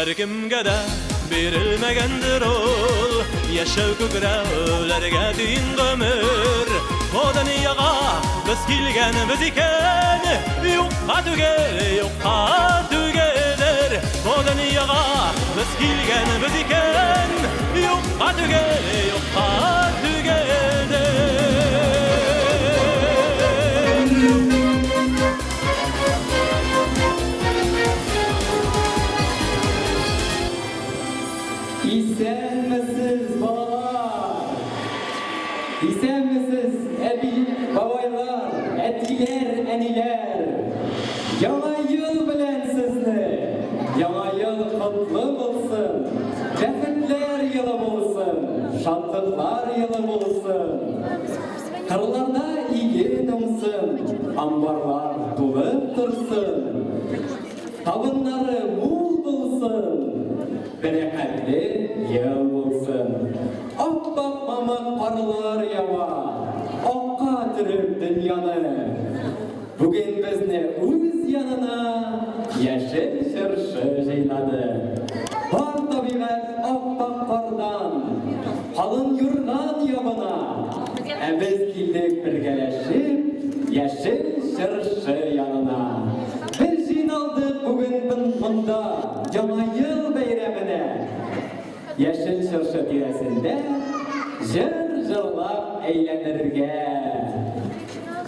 Һәркемгә дә бирелмәгәндер ул Яшәү күкрәүләргә тиң гомер. Бу дөньяга без килгәнбез икән, Юкка түгел, юкка түгелдер. Бу дөньяга без килгәнбез икән, Юкка түгел, юкка түгелдер. Исәнмесез, балалар! Исәнмесез, әби, бабайлар, әтиләр, әниләр! Яңа ел белән сезне! Яңа ел котлы булсын! Бәхетләр елы булсын! Шатлыклар елы булсын! Кырларда иген уңсын, амбарлар тулып торсын! Табыннары мул булсын, бәрәкәтле ел булсын. Ап-ак мамык карлар ява, акка төреп дөньяны. Бүген безне үз янына яшел чыршы җыйнады. Бар табигать ап-ак кардан, калын юрган ябына. Ә без килдек бергәләшеп яшел чыршы янына. Без җыйналдык бүген монда Яңа ел бәйрәменә. Яшел чыршы тирәсендә җыр җырлап әйләнергә.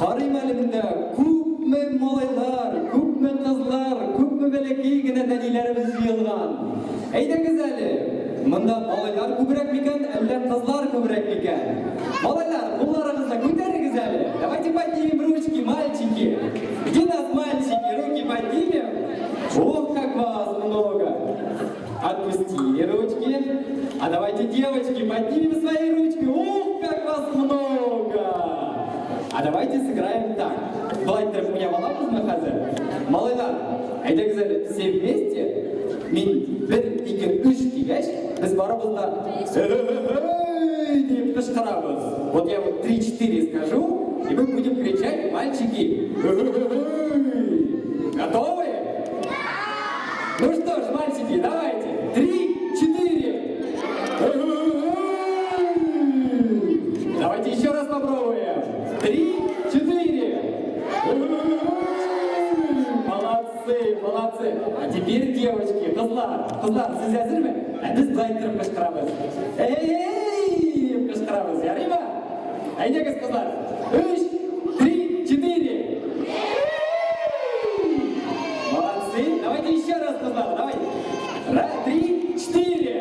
Карыйм әле монда, күпме малайлар, күпме кызлар, күпме бәләкәй генә нәниләребез җыелган. Әйдәгез әле, монда малайлар күбрәк микән, әллә кызлар күбрәк микән? Малайлар, кулларыгызны күтәрегез әле. Давайте поднимем ручки, мальчики. Где нас мальчики? Руки поднимем. Ох, как вас много. Отпустили ручки. А давайте, девочки, поднимем свои ручки. Ух, как вас много! А давайте сыграем так. Болай иттереп уйнап алабызмы хәзер? Малайлар, әйдәгез әле все вместе. Мин бер, ике, өч дигәч, без барыбыз да «Эй!» дип кычкырабыз. Вот я вот три-четыре скажу, и мы будем кричать, мальчики, «Эй!» Готовы? Ну что ж, мальчики, давайте. 3, 4. Давайте еще раз попробуем. 3, 4. Молодцы, молодцы. А теперь, девочки, кызлар, кызлар, сез әзерме? Ә без болай иттереп кычкырабыз. Эй, дип кычкырабыз, ярыймы? Әйдәгез, кызлар. Өч, три, четыре. Молодцы. Давайте еще раз, кызлар, давай. Раз, три, четыре.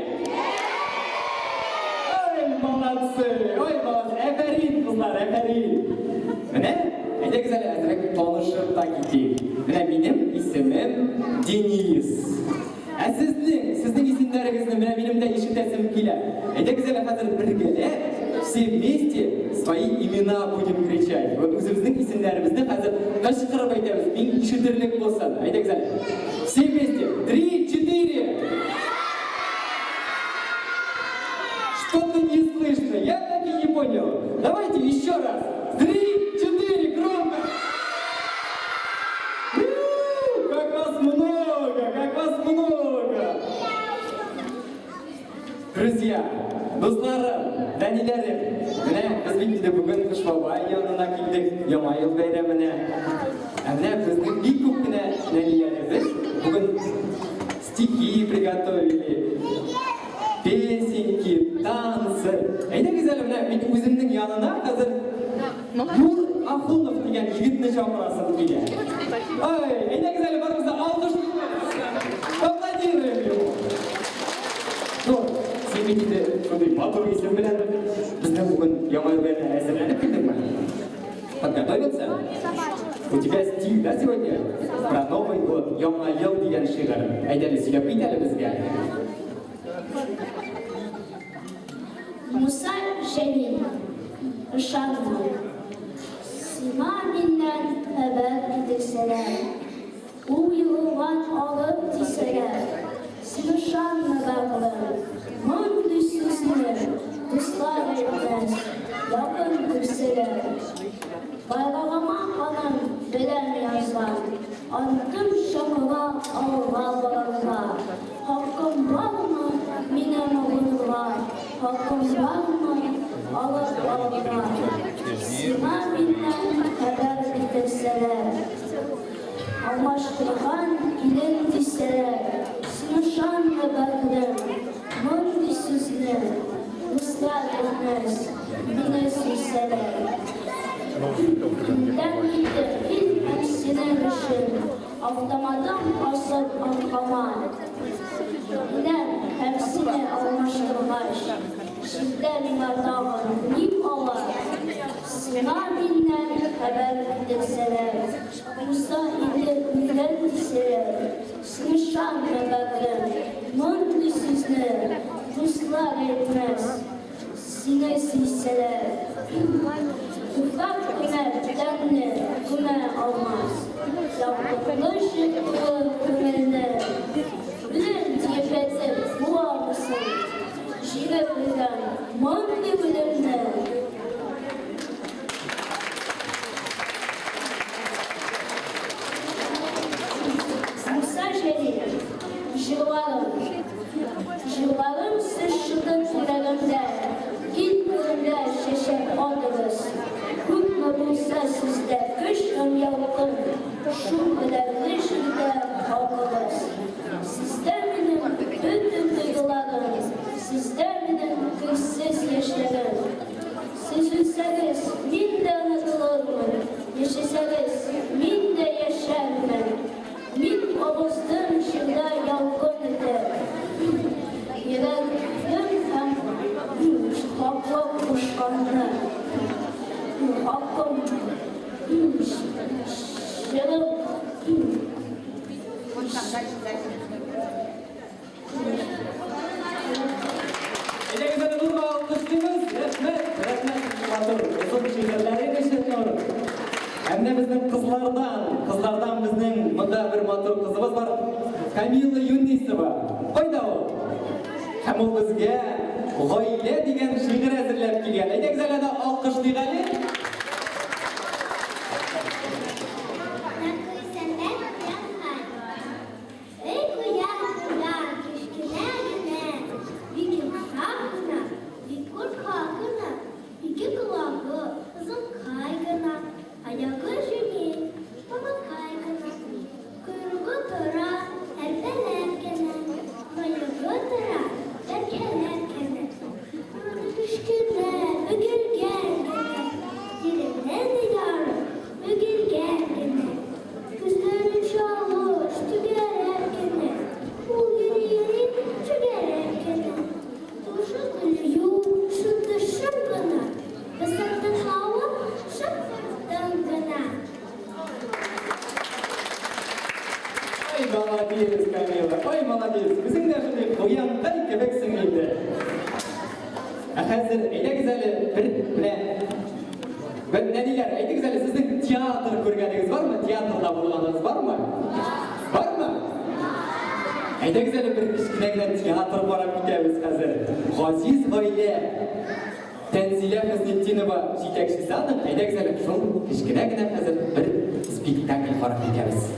Ой, молодцы. Ой, молодцы. Афәрин, кызлар, афәрин. Менә, әйдәгез әле әзрәк танышып та китик. Менә минем исемем Денис. Ә сезнең, сезнең исемнәрегезне менә минем дә ишетәсем килә. Әйдәгез әле хәзер бергәләп, все вместе свои имена будем кричать. Вот үзебезнең исемнәребезне хәзер кычкырып әйтәбез, мин ишетерлек булсын. Әйдәгез әле. Все вместе. Три, четыре. Что-то не слышно, я так и не понял. Давайте еще раз. Три, четыре, громко. Как вас много, как вас много! Друзья, дусларым, нәниләрем, менә без бит инде бүген Кыш бабай янына килдек, Яңа ел бәйрәменә. Ә менә безнең бик күп кенә нәниләребез бүген стихи приготовили, песенки, танцы. Әйдәгез әле менә мин үземнең янына хәзер Нур Ахунов дигән егетне чакырасым килә. Ай, әйдәгез әле барыбыз да алкышлыйбыз. Аплодируем ему. Нур, син бит инде шундый матур исем белән безнең бүген Яңа ел бәйрәменә әзерләнеп килдеңме? Подготовился? У тебя стих, да, сегодня? Про Новый год, Яңа ел дигән шигырь. Әйдә әле, сөйләп кит әле безгә. Муса Җәлил, ышанма. Сиңа миннән хәбәр китерсәләр, Ул егылган алып дисәләр, Син ышанма, бәгърем, мондый сүзне Дуслар әйтмәс, якын күрсәләр. Байлыгыма аның белән язган. Антым чакыра алга барырга. Хакым бармы минем абынырга, Хакым бармы алып алырга? Сиңа миннән хәбәр китерсәләр, Алмаштырган килен дисәләр, Син ышанма, бәгърем, мондый сүзне, Дуслар әйтмәс, мине сөйсәләр. Күптән китте мин һәм синең өчен Автоматым асып аркама. Үләм һәм сине алмаштыргач, Җирдә миңа тагын ни кала? Сиңа миннән хәбәр китерсәләр, Муса инде үлгән дисәләр, Син ышанма, бәгърем, мондый сүзне Дуслар әйтмәс. Сине сөйсәләр, туфрак кына тәнне күмә алмас. Яктылыклы җыр тулы күңелне үлем диеп әйтеп буламы соң? Җиңеп үлгән мондый үлемне. Муса Җәлил, җырларым. Җырларым сез чытып йөрәгемдә, Кил күңелдә чәчәк атыгыз. Күпме булса сездә көч һәм ялкын, Шулкадәрле җирдә халкыбыз. Сездә минем бөтен тойгыларым, Сездә минем керсез яшьләрем. Сез үлсәгез, мин дә онытылырмын, Яшәсәгез, мин дә яшәрмен. Мин кабыздым җирдә ялкын итеп, Йөрәгем һәм хаклык кушканны. Хакым җырып. Әйдәгез әле Нурга алкышлыйбыз. Рәхмәт, рәхмәт шундый матур, озын шигырьләрең өчен, Нур. Ә менә безнең кызлардан, кызлардан безнең монда бер матур кызыбыз бар. Камила Юнисова. Кайда ул? Һәм ул безгә Гаилә дигән шигырь әзерләп килгән. Әйдәгез әле аны алкышлыйк әле. Эй, куян, куян, кечкенә генә, бик йомшак кына, бик куркак кына, ике колагы озынкай гына, аягы җиңел, бабакай гына, койрыгы тора әрпәләп кенә, мыегы тора бәргәләп кенә, борыны кечкенә, бөгелгән генә, ирене дә ярым бөгелгән генә. Күзләре чалыш, түгәрәк кенә, Ул йөри-йөри чүгәләп кенә. Тавышы көлү юк, шундый шым гына, Безнең тыңлавы шып-тын гына. Ай, молодец, Камила, ай, молодец. Үзең дә шундый куяндай кебексең инде. Ә хәзер әйдәгез әле бер менә бер нәниләр, әйтегез әле, сезнең театр күргәнегез бармы? Театрда булганыгыз бармы? Бармы? Әйдәгез әле бер кечкенә генә театр карап китәбез хәзер. Газиз гаилә Тәнзилә Хөснетдинова җитәкчесе аның. Әйдәгез әле шул кечкенә генә хәзер бер спектакль карап китәбез.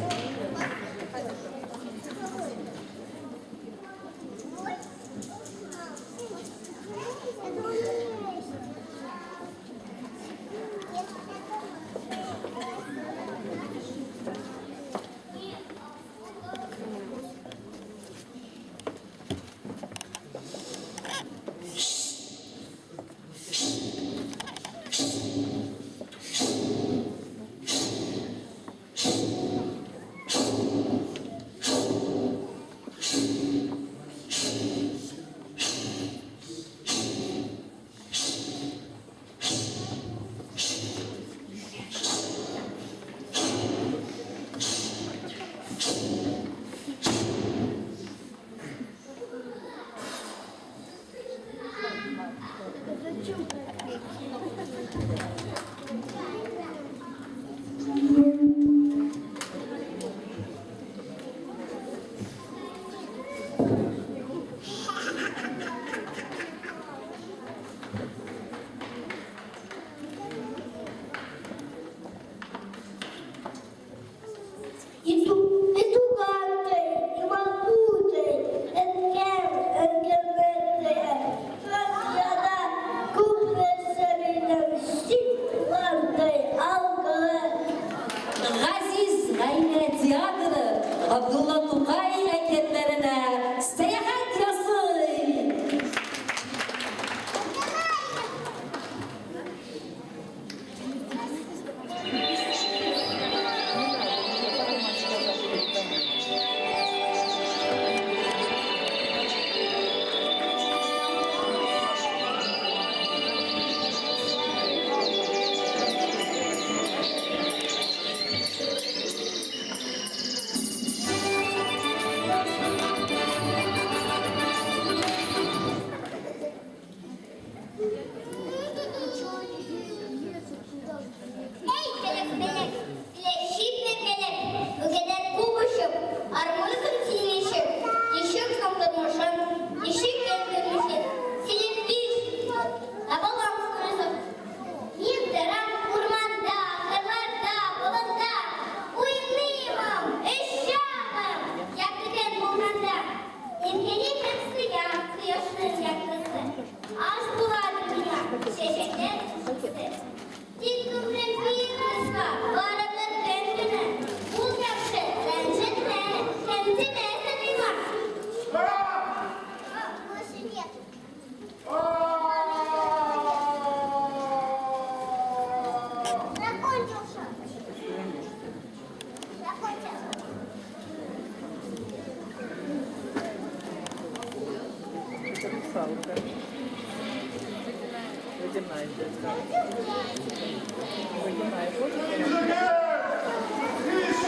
Һич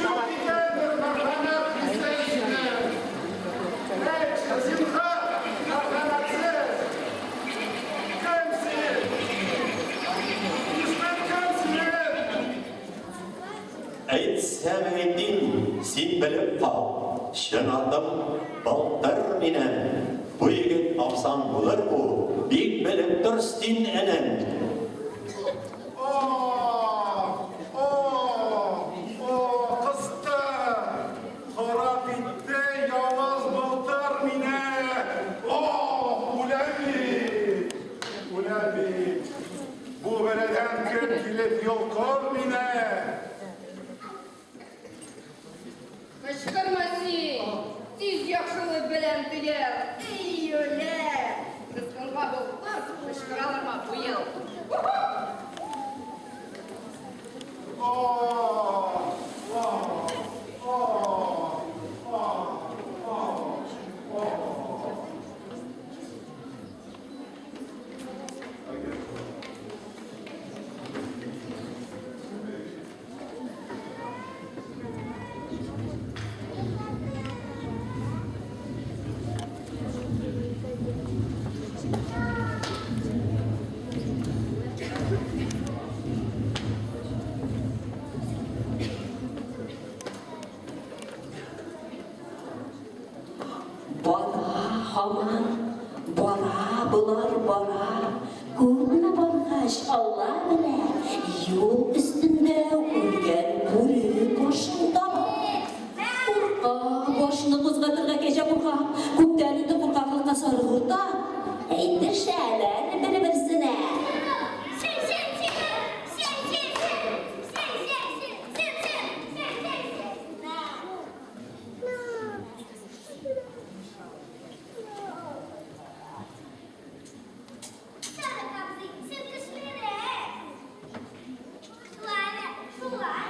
юк икәндер мәрхәмәт хисләреңдә. Әйтче, зинһар, мәрхәмәтсез! Кем син? Дошман кем синең? Әйтсәм әйтим, син белеп кал, чын атым Былтыр минем. Бу егет абзаң булыр бу, бик белеп тор син, энем. О, о, о, кысты, харап итте явыз Былтыр мине. О, үләм бит, үләм бит. Бу бәладән кем килеп йолкыр мине? Кычкырма син! Тиз яхшылык белән тыел! Эй, юләр! Кыскынга былтыр, кычкыраларма быел! О, о, о, о, о, о. Бара һаман, бара болар, бара. Күпме баргач, Алла белә, юл өстендә үлгән бүре башын таба. Курка, башны кузгатырга кәҗә курка. Күптән инде куркаклыкка саргырта. Әйтешәләр бер-берсенә. Сарык абзый, син көчлерәк. Шулай, шулай.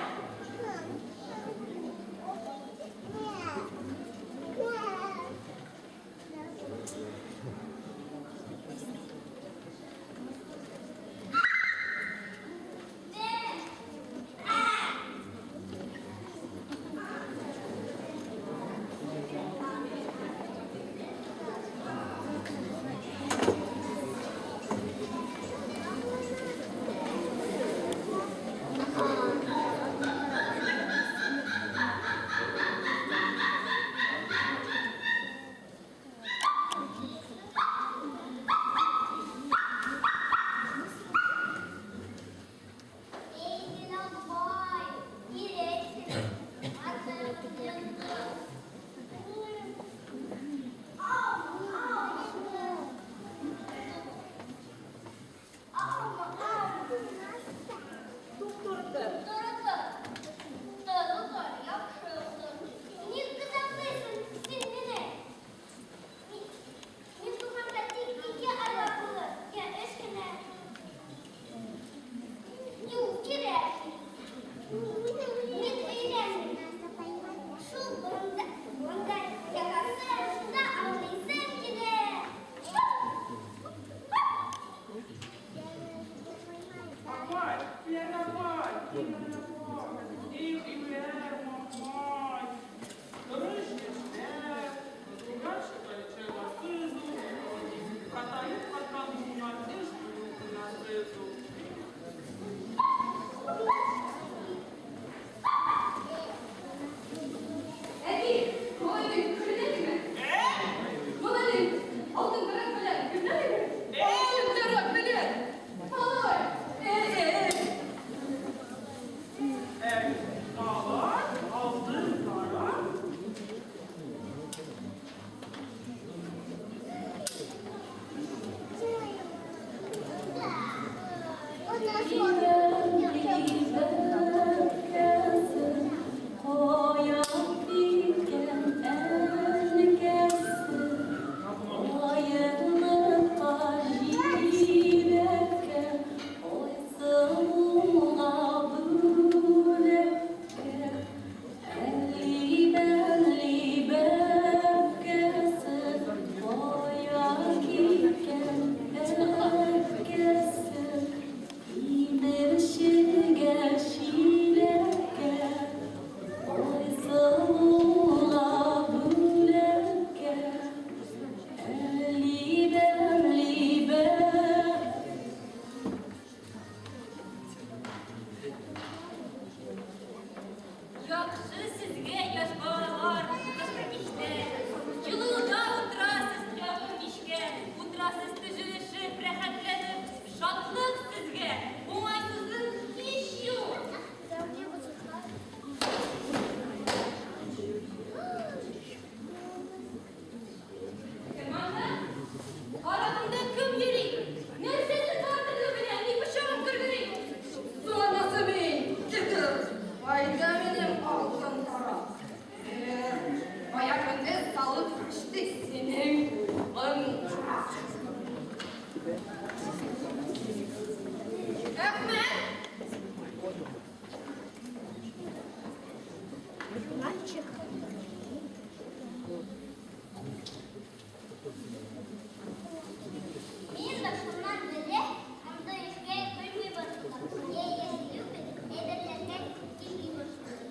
Эй, Динабай, кирәксең. Атым янды. Ау, ау. Ау, ау. Туп-туры. Тор, яхшы тор. Ник кытаклыйсың син мине? Мин туганда тик ике айлап булыр, я өч кенә. Юк, кирәкми. Мин өйләнмим. Шул борында, борында ятасы, шунда ауныйсым килә. Апай, апай, эх, юләр, мамай. Тырыш яшьләр, кызылган катаеп каткан буыннар эш булу гына сызу. Яхшы сезгә, яшь балалар, кышкы кичтә. Җылыда утырасыз якын мичкә, утырасыз төзелешеп, рәхәтләнеп. Шатлык сезгә, уңайсызлык һич юк. Кем анда? Арагында кем йөри? Нәрсәсе бар теле белән, ни пычагым кергери? Су анасы мин, китер! Кайда минем алтын тарак? Бер, бая көндез салып эчтек синең онга. Әхмәт! Мин дә шуннан бирле мондый эшкә кыймый башладым. Я если любит, әйберләргә тими башладым.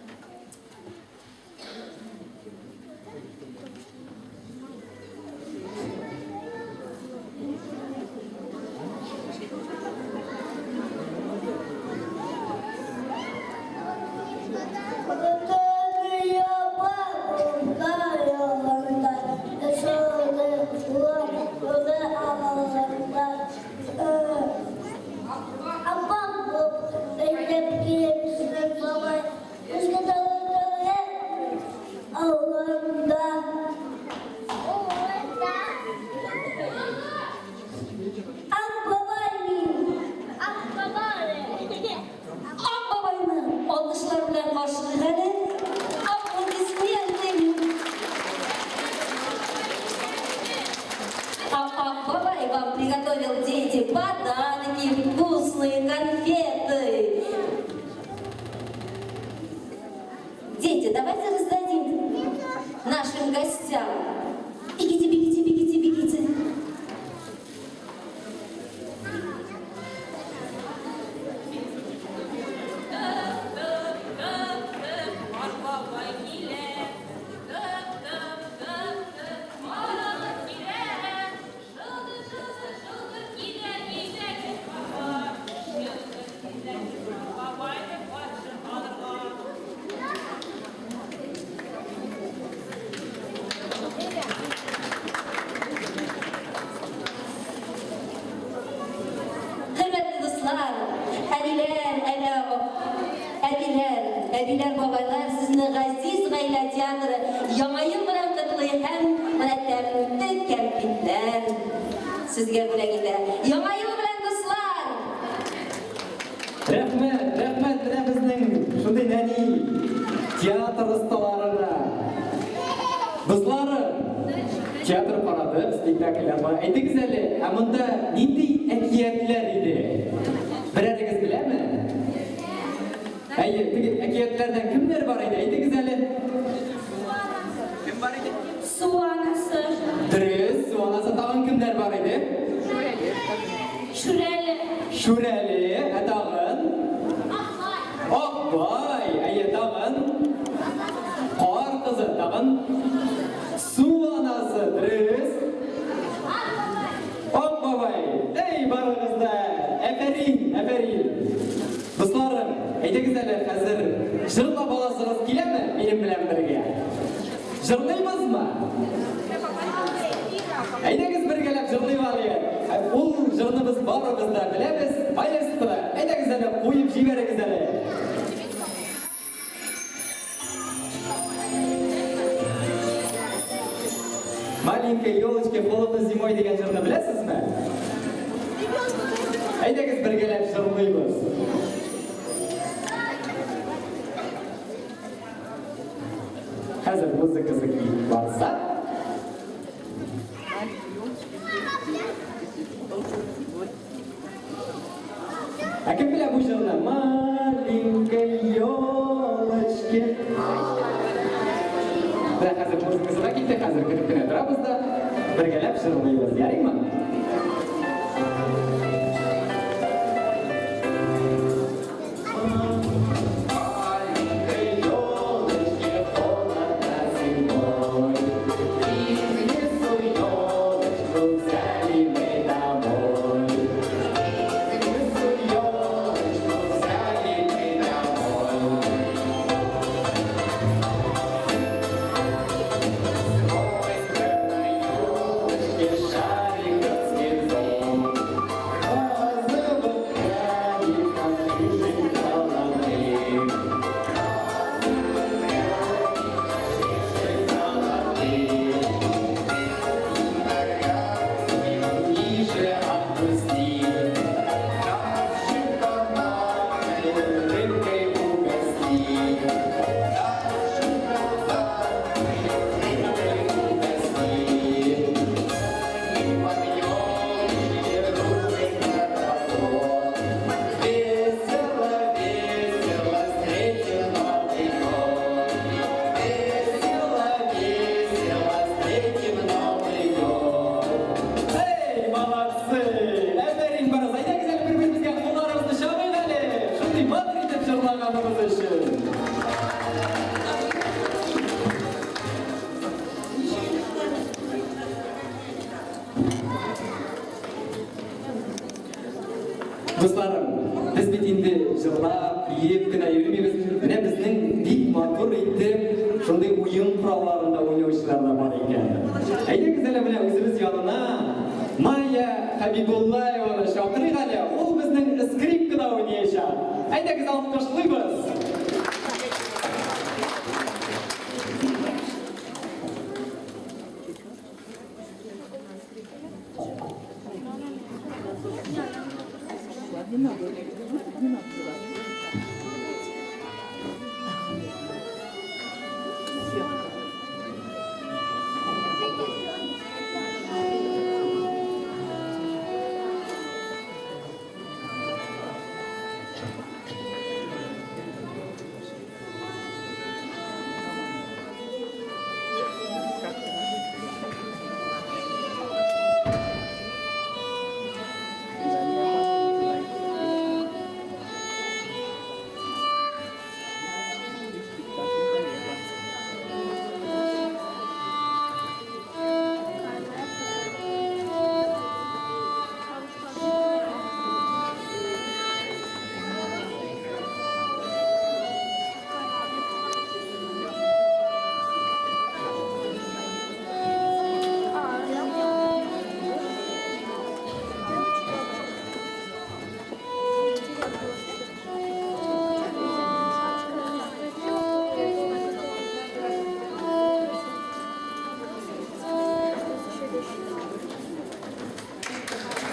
Ак бабайны алкышлар белән каршылыйк әле. Аплодисменты. А Ак бабай вам приготовил, дети, подарки, вкусные конфеты. Дети, давайте раздадим нашим гостям. Бегите, бегите, бегите, бегите. Тып-тып-тып-тып, Кар бабай килә. Тып-тып-тып-тып, Каралып килә. Шылдыр-шылдыр-шылдыр килә, килә Кыш бабай. Шылдыр килә Кыш бабайны каршы алырга. Хөрмәтле дуслар, әниләр, әнә, әтиләр, әбиләр, бабайлар, сезне газиз гаилә театры Яңа ел белән котлый һәм менә тәмле кәмпитләр сезгә бүләк итә. Яңа ел белән, дуслар! Рәхмәт, рәхмәт менә безнең шундый нәни театр осталарына. Дусларым, театр карадык, спектакльләр бар. Әйтегез әле, ә монда нинди әкиятләр иде? Берәрегез беләме? Әйе, теге әкиятләрдән кемнәр бар иде? Әйтегез әле. Кем бар иде? Су анасы. Дөрес, су анасы тагын кемнәр бар иде? Шүрәле. Шүрәле, ә тагын? Акбай, әйе, тагын? Кар кызы, тагын? Су анасы, дөрес. Ак бабай. Әй, барыгыз да! Әфәрин, әфәрин. Дусларым, әйдәгез әле хәзер җырлап аласыгыз киләме минем белән бергә? Җырлыйбызмы? Әйдәгез бергәләп җырлыйк әле. Ул җырны без барыбыз да беләбез. Маэстро, әйдәгез әле куеп җибәрегез әле. Маленькой елочке холодно зимой дигән җырны беләсезме? Әйдәгез бергәләп җырлыйбыз. Хәзер музыкасы киеп барса. Ә кем белә бу җырны? Маленькой елочке. Менә хәзер музыкасы да китте, хәзер көтеп кенә торабыз да, бергәләп җырлыйбыз, ярыймы? Дусларым, без бит инде җырлап, биеп кенә йөрмибез. Менә безнең бик матур итеп шундый уен коралларында уйнаучылар да бар икән. Әйдәгез әле менә үзебез янына Майя Хәбибуллаеваны чакырыйк әле, ул безнең скрипкада уйнаячак. Әйдәгез алкышлыйбыз.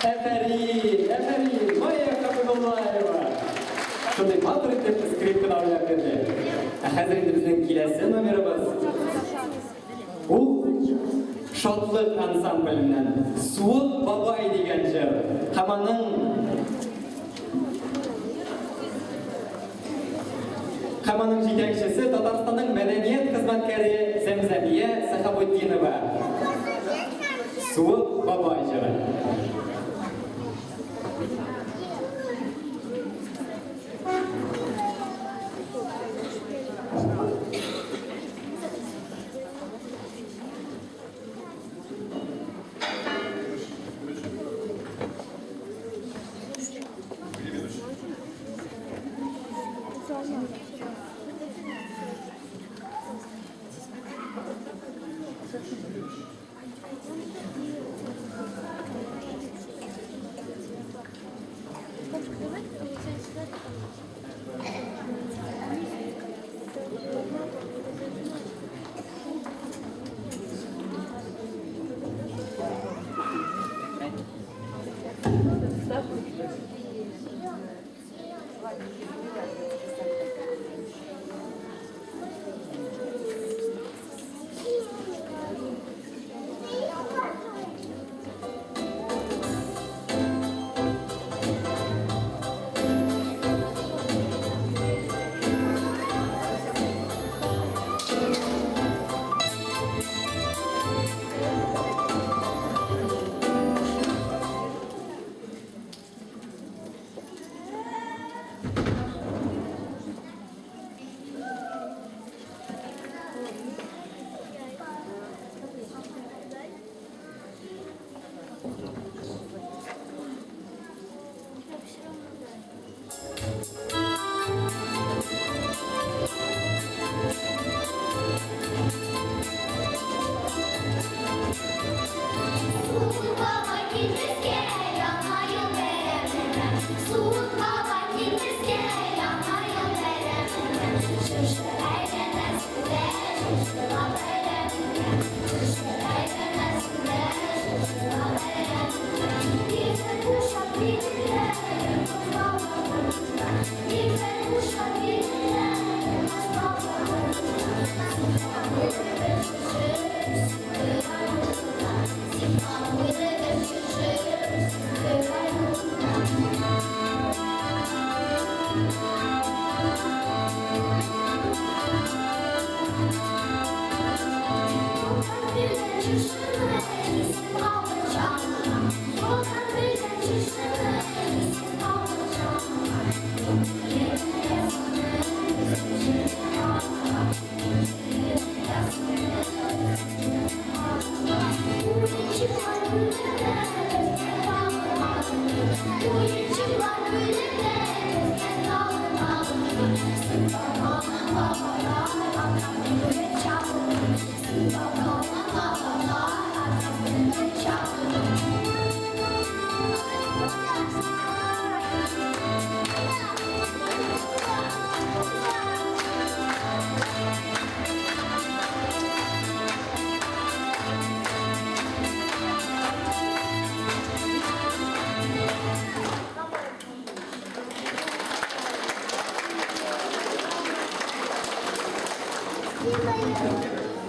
Әфәрин, әфәрин, Майя Хәбибуллаева. Шундый матур итеп скрипкада уйнап бирде. Ә хәзер инде безнең киләсе номерыбыз. Ул Шатлык ансамбленнән Суык бабай дигән җыр. Һәм аның Һәм аның җитәкчесе Татарстанның мәдәният хезмәткәре Зәмзәмия Сәхабутдинова. Суык бабай җыры.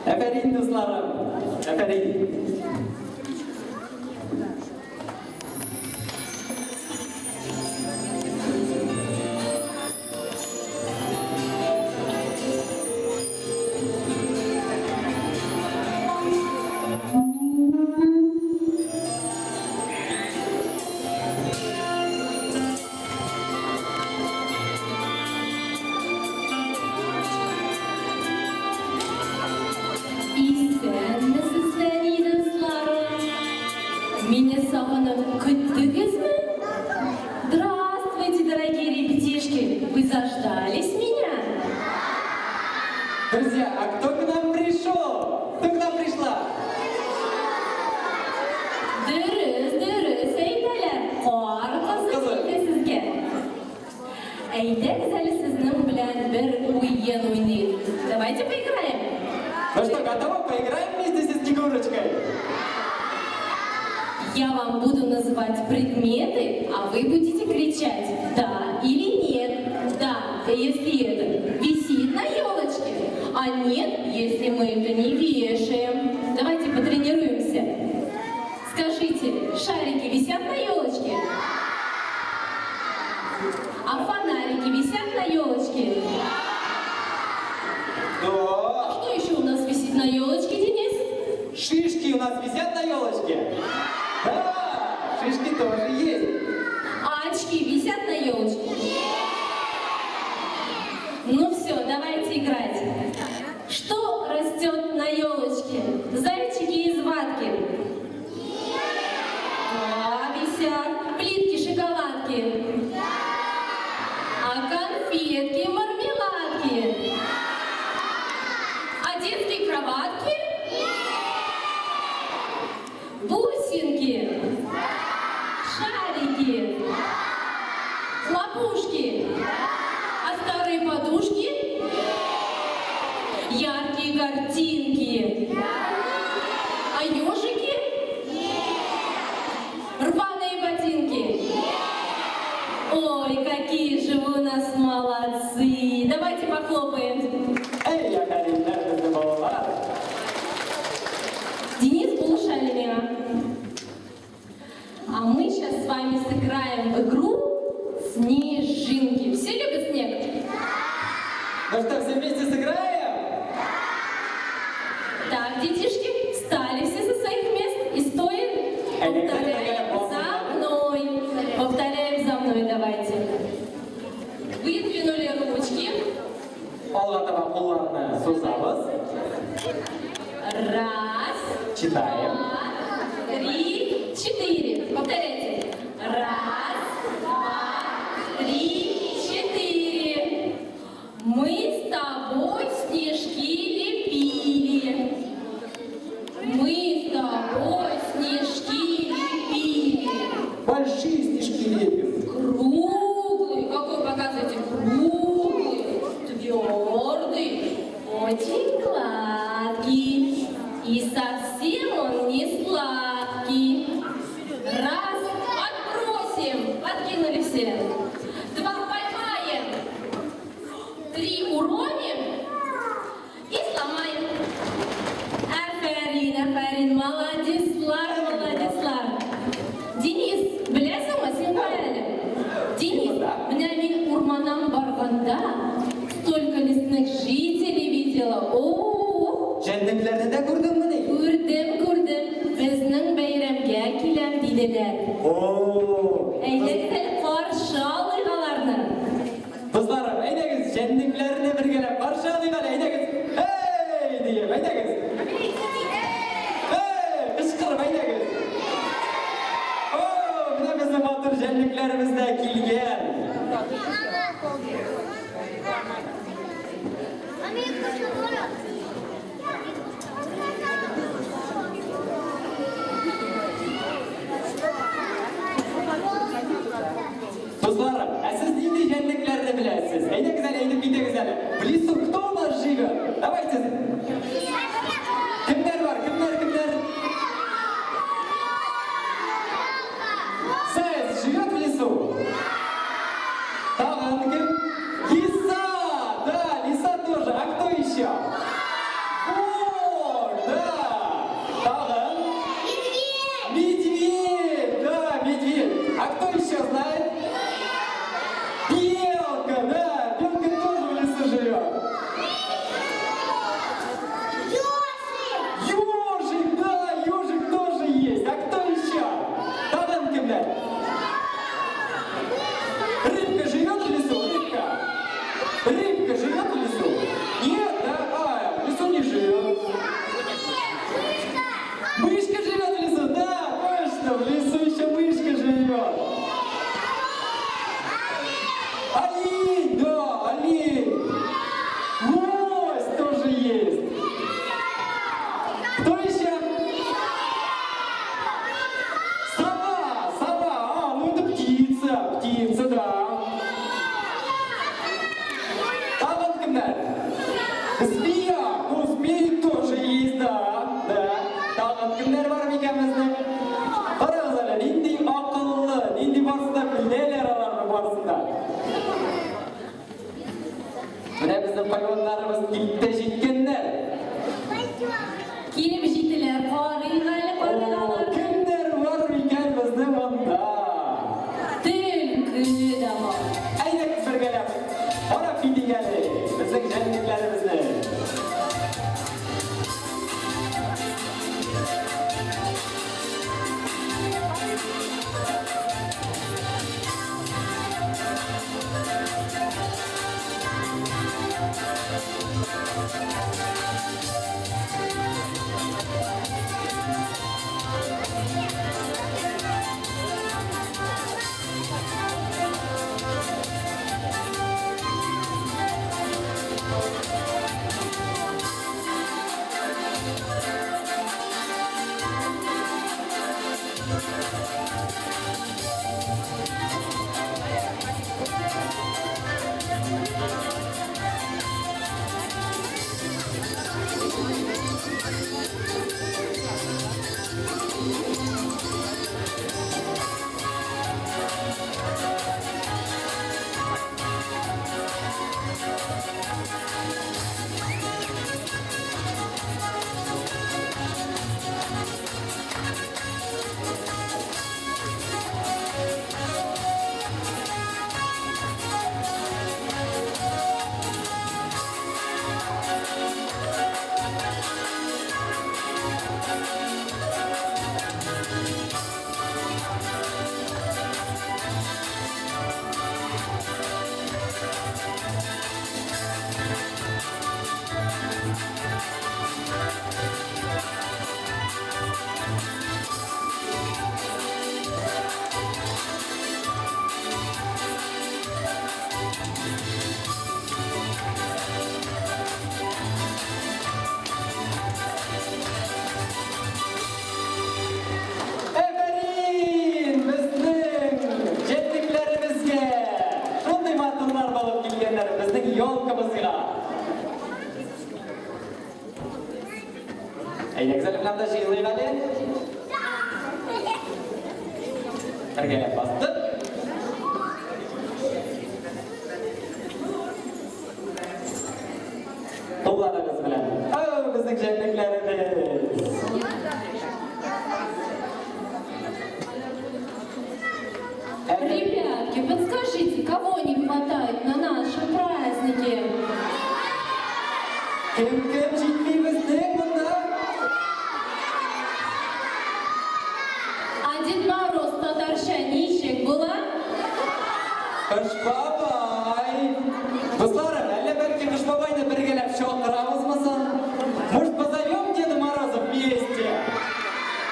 Афәрин, дусларым! Афәрин! Исәнмесез, нәни дусларым! Мине сагынып көттегезме? Здравствуйте, дорогие ребятишки! Вы заждались меня? Друзья, а кто к нам пришел? Кто к нам пришла? Дөрес, дөрес әйтәләр. Кар кызы Кызы. килде сезгә. Әйдәгез әле сезнең белән бер уен уйныйк. Давайте поиграем. Ну что, готовы? Поиграем вместе со Снегурочкой? Я вам буду называть предметы, а вы будете кричать «да» или «нет». «Да», если это висит на елочке, а «нет», если мы это не вешаем. Давайте потренируемся. Скажите, шарики висят на елочке? А фонарики висят на елочке? Да. Что еще у нас висит на елочке, Денис? Шишки у нас висят на елочке? Да, шишки тоже есть. А очки висят на елочке? Ну все, давайте играть. Что растет на елочке? Зайчики из ватки. Да, висят. Плитки, шоколадки. А конфетки, мармеладки. А детские кроватки? Бусинки. Шарики. Хлопушки. А старые подушки? Яркие картинки. А ежики? Рваные ботинки? Ой, какие же вы у нас молодцы! Давайте похлопаем. Әй, афәриннәр безнең балалар. Денис булыш әле миңа. А мы сейчас с вами сыграем в игру «Снежинки». Все любят снег? Ну что, все вместе сыграем? Так, детишки, встали все со своих мест и стоим. Повторяем за мной. Повторяем за мной, давайте. Выдвинули ручки. Алга таба кулларны сузабыз. Раз, Читаем. два, три, четыре. Повторяйте. Раз, два, три, четыре. Мы с тобой снежки лепили. Мы с тобой снежки лепили. Большие снежки лепим. Круглый, какой показываете? Круглый, твердый, очень гладкий. И совсем он не сладкий. Раз, подбросим, подкинули все. Два, поймаем. Три, уроним и сломаем. Афәрин, афәрин, молодецлар, молодецлар. Денис, беләсеңме, син кая әле? Денис, менә мин урманнан барганда столько лесных жителей видела. О, Җәнлекләрне дә күрдеңмени? Күрдем, күрдем. Безнең бәйрәмгә киләм диделәр. О, Әйдәгез әле каршы алыйк аларны. Дусларым, әйдәгез, җәнлекләрне бергәләп каршы алыйк әле, әйдәгез. Эй, диеп, әйдәгез. Эй, кычкырып әйдәгез. О, менә безнең матур җәнлекләребез дә килгән. Америка шабара. Дусларым, ә сез нинди җәнлекләрне беләсез? Әйдәгез әле, әйтеп китегез әле. В лесу кто у нас живет? Давайте. Кемнәр бар? Кемнәр, кемнәр? Заяц живет в лесу? Тагын кем? Лиса! Да, лиса тоже. А кто еще? хайваннарыбыз килеп тә җиткәннәр. Килеп җиттеләр, карыйк әле, карыйк аларны. Кемнәр бар микән безнең монда? Төлке дә бар. Әйдәгез бергәләп карап китик әле безнең җәнлекләребезне. Әфәрин! Безнең җәнлекләребезгә! Шундый матурлар булып килгәннәр безнең елкабызга. Әйдәгез әле менә җыелыйк әле. Бергәләп бастык. Кулларыгыз белән. Ау, безнең җәнлекләребез! Ребятки, подскажите, кого не хватает на нашем празднике? Кем кем җитми безнең монда? А Дед Мороз татарча ничек була? Кыш бабай! Дусларым, әллә бәлки Кыш бабайны бергәләп чакырабызмы соң? Может, позовем Деда Мороза вместе?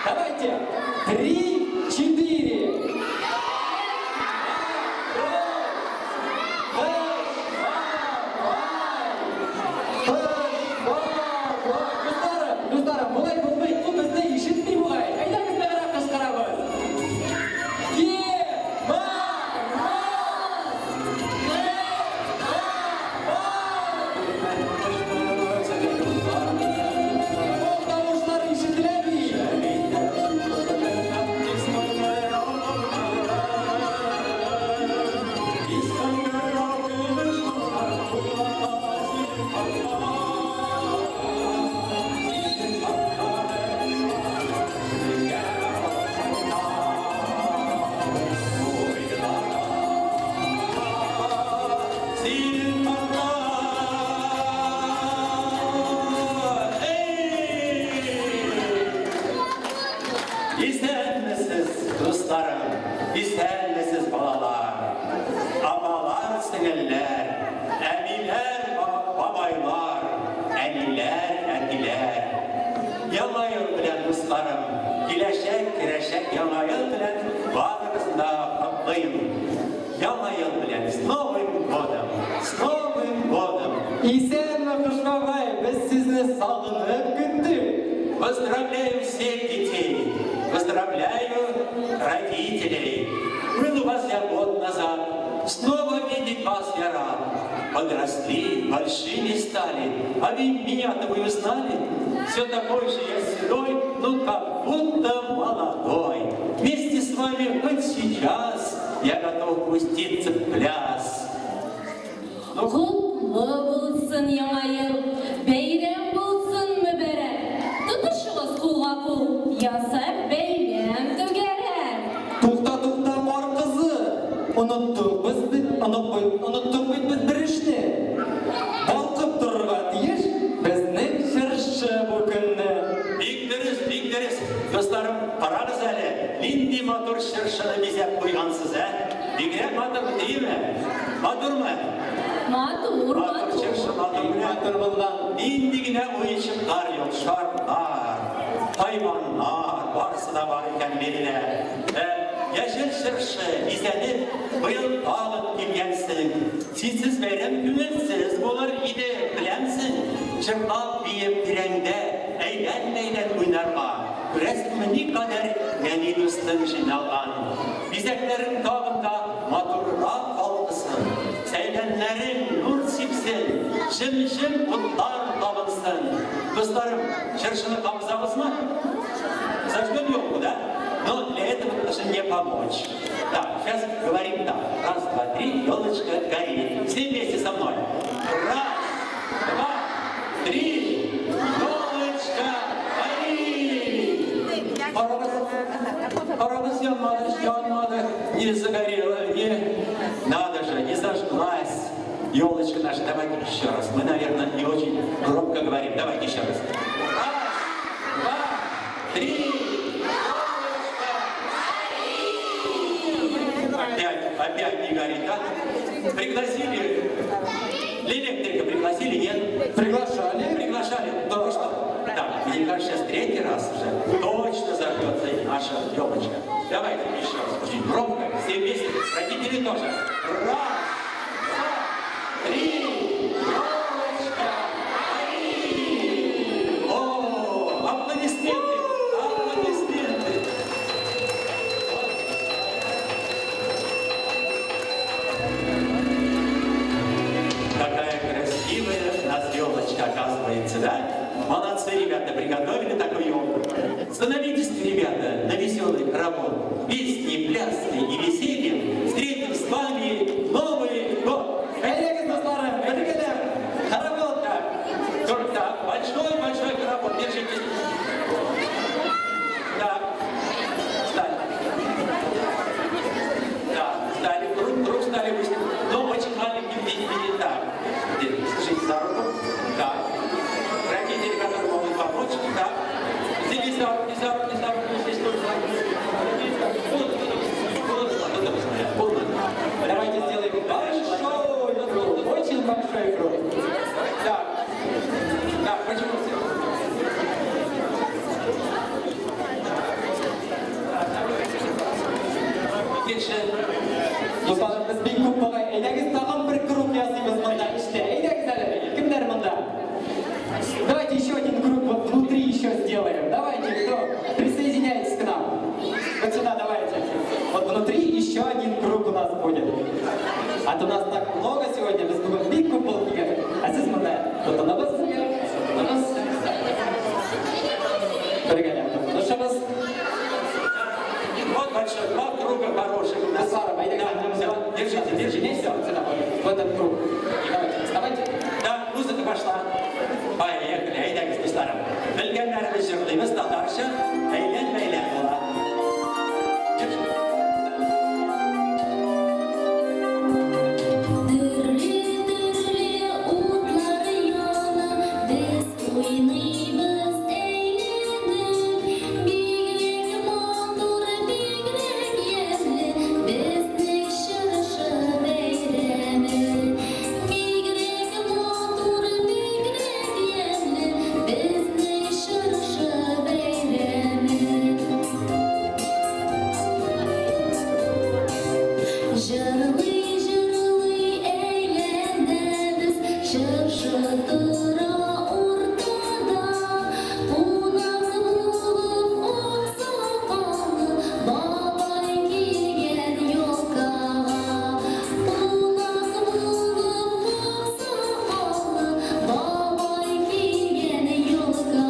Давайте! Три, четыре! Кыш бабай! Кыш бабай! Дусларым, дусларым, болай булмый, ул безне ишетми бугай. Әйдәгез ныграк кычкырабыз. Дед Мороз! Ул тавышлар ишетелә бит. Син Эй! Исәнмесез, дусларым, исәнмесез, балалар, апалар, сеңелләр, әбиләр, бабайлар, әниләр, әтиләр. Яңа ел белән, дусларым, киләчәк, киләчәк яңа ел белән барыгызны да котлыйм. Яңа ел белән, с Новым годом, с Новым годом! Исәнме, Кыш бабай, без сезне сагынып көттек. Поздравляю всех детей, поздравляю родителей. Был у вас я год назад, снова видеть вас я рад. Подросли, большими стали, а вы меня-то вы узнали? Все такой же я седой, ну как будто молодой. Вместе с вами хоть сейчас я готов пуститься в пляс. Ну, Котлыйбыз. Котлы булсын Яңа ел, бәйрәм булсын мөбарәк. Тотышыгыз кулга-кул, ясап бәйләм түгәрәк. Тукта, тукта, Кар кызы! Оныттык без бит, оныттык бит без бер эшне. Балкып торырга тиеш безнең чыршы бу көнне. Бик дөрес, бик дөрес. Дусларым, карагыз әле, нинди матур чыршыны бизәп куйгансыз, ә? Бигрәк матур, димме? Матурмы? Матур, Матур чыршы, матур менә. Матур булган. Нинди генә уенчыклар юк, шарлар, хайваннар, барысы да бар икән биредә. Ә, яшел чыршы бизәнеп, быел тагын килгәнсең. Синсез бәйрәм күңелсез булыр иде, беләмсең? Җырлап, биеп, тирәңдә әйлән-бәйлән уйнарга. Күрәсеңме, никадәр нәни дустың җыйналган. Бизәкләрең тагын да матуррак балкысын, сәйләннәрең нур сипсен, җем-җем утлар кабынсын. Дусларым, чыршыны кабызабызмы? Зажгем елку, да? Но для этого должны мне помочь. Так, сейчас говорим так. Раз, два, три, елочка горит. Все вместе со мной. Раз, два, три, елочка горит. Карагыз, карагыз, янмады, янмады, не загорела, не... Надо же, не зажглась елочка наша. Давайте еще раз. Мы, наверное, не очень громко говорим. Давайте еще раз. Раз, два, три, елочка горит. Опять, опять не горит, да? Пригласили электрика, пригласили, нет? Приглашали. Приглашали. Только что. Так, мне кажется, сейчас третий раз уже точно зажгется наша елочка. Давайте еще раз, очень громко, все вместе, родители тоже. Раз, два, три, елочка, горит! О, аплодисменты, аплодисменты. Какая красивая у нас елочка, оказывается, да? Молодцы, ребята, приготовили такую елку. Становитесь, ребята, на веселый хоровод. Песни, пляски и весельем встретим с вами Новый год. Әйдәгез, дусларым, бергәләп, хоровод. Так, только так, большой-большой хоровод, держитесь. Так, встали. Да, встали, круг, круг стали быстро. Но очень маленький не, не так. Держите за руку. Так. Родители, которые могут помочь. Так. Взялись за руки, за руки, за руки. Здесь тоже за руки. Вот, вот, вот, вот. Давайте сделаем большой круг, очень большой круг. Так. Так, почему все? Икенче. Дусларым, без бик күп бугай. Әйдәгез, тагын бер круг ясыйбыз монда эчтә. Әйдәгез әле, кемнәр монда? Давайте еще один круг вот внутри еще сделаем. Давайте, кто? Присоединяйтесь к нам. Вот сюда давайте. Вот внутри еще один круг у нас будет. А то нас так много сегодня, без бүген бик күп булып килгән. Ә сез монда тотынабыз, тотынабыз. Бергәләп тотынышабыз. Вот большой, два круга хороших у нас. Дусларым, әйдәгез. Да, все, держите, держите. Все, сюда, вот, в этот круг. Давайте, вставайте. Да, музыка пошла. Поехали, әйдәгез, дусларым. Белгәннәребез җырлыйбыз татарча, әйлән-бәйлән була. Держи. Төрле-төрле утлар яна, без уйныйбыз әйләнеп. Бигрәк матур, бигрәк ямьле безнең чыршы бәйрәме. Бигрәк матур, бигрәк ямьле безнең чыршы бәйрәме. Җырлый-җырлый әйләнәбез, чыршы тора уртада. Кунак булып аксакаллы бабай килгән ёлкага. Кунак булып аксакаллы бабай килгән ёлкага.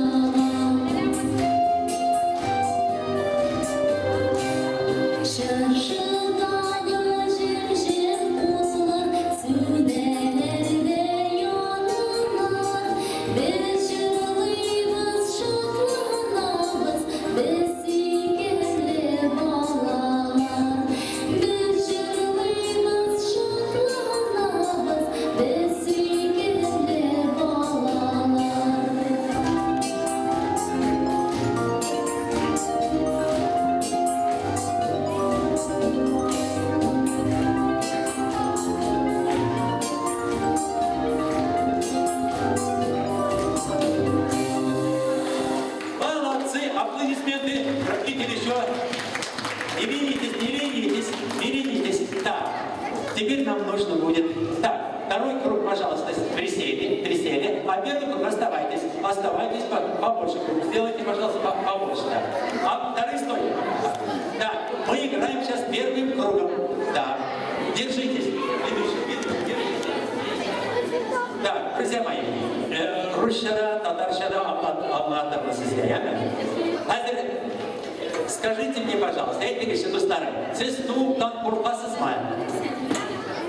Чыршыдагы җем-җем утлар сүнәләр дә. Без җырлыйбыз, шатланабыз, без сөйкемле балалар. Без җырлыйбыз, шатланабыз, без сөйкемле балалар. Молодцы! Аплодисменты! Родители еще. Не ленитесь, не ленитесь, не ленитесь. Так, теперь нам нужно будет... Так, второй круг, пожалуйста, присели, присели. А первый круг оставайтесь. Оставайтесь побольше круг. Сделайте, пожалуйста, побольше. Да. А второй стой. Так, мы играем сейчас первым кругом. Так, держитесь. Ведущий, ведущий, держитесь. Так, друзья мои, русча да, татарча да аңлатырмын сезгә, яме? Хәзер скажите мне, пожалуйста, әйтегезче, дусларым, сез суыктан куркасызмы?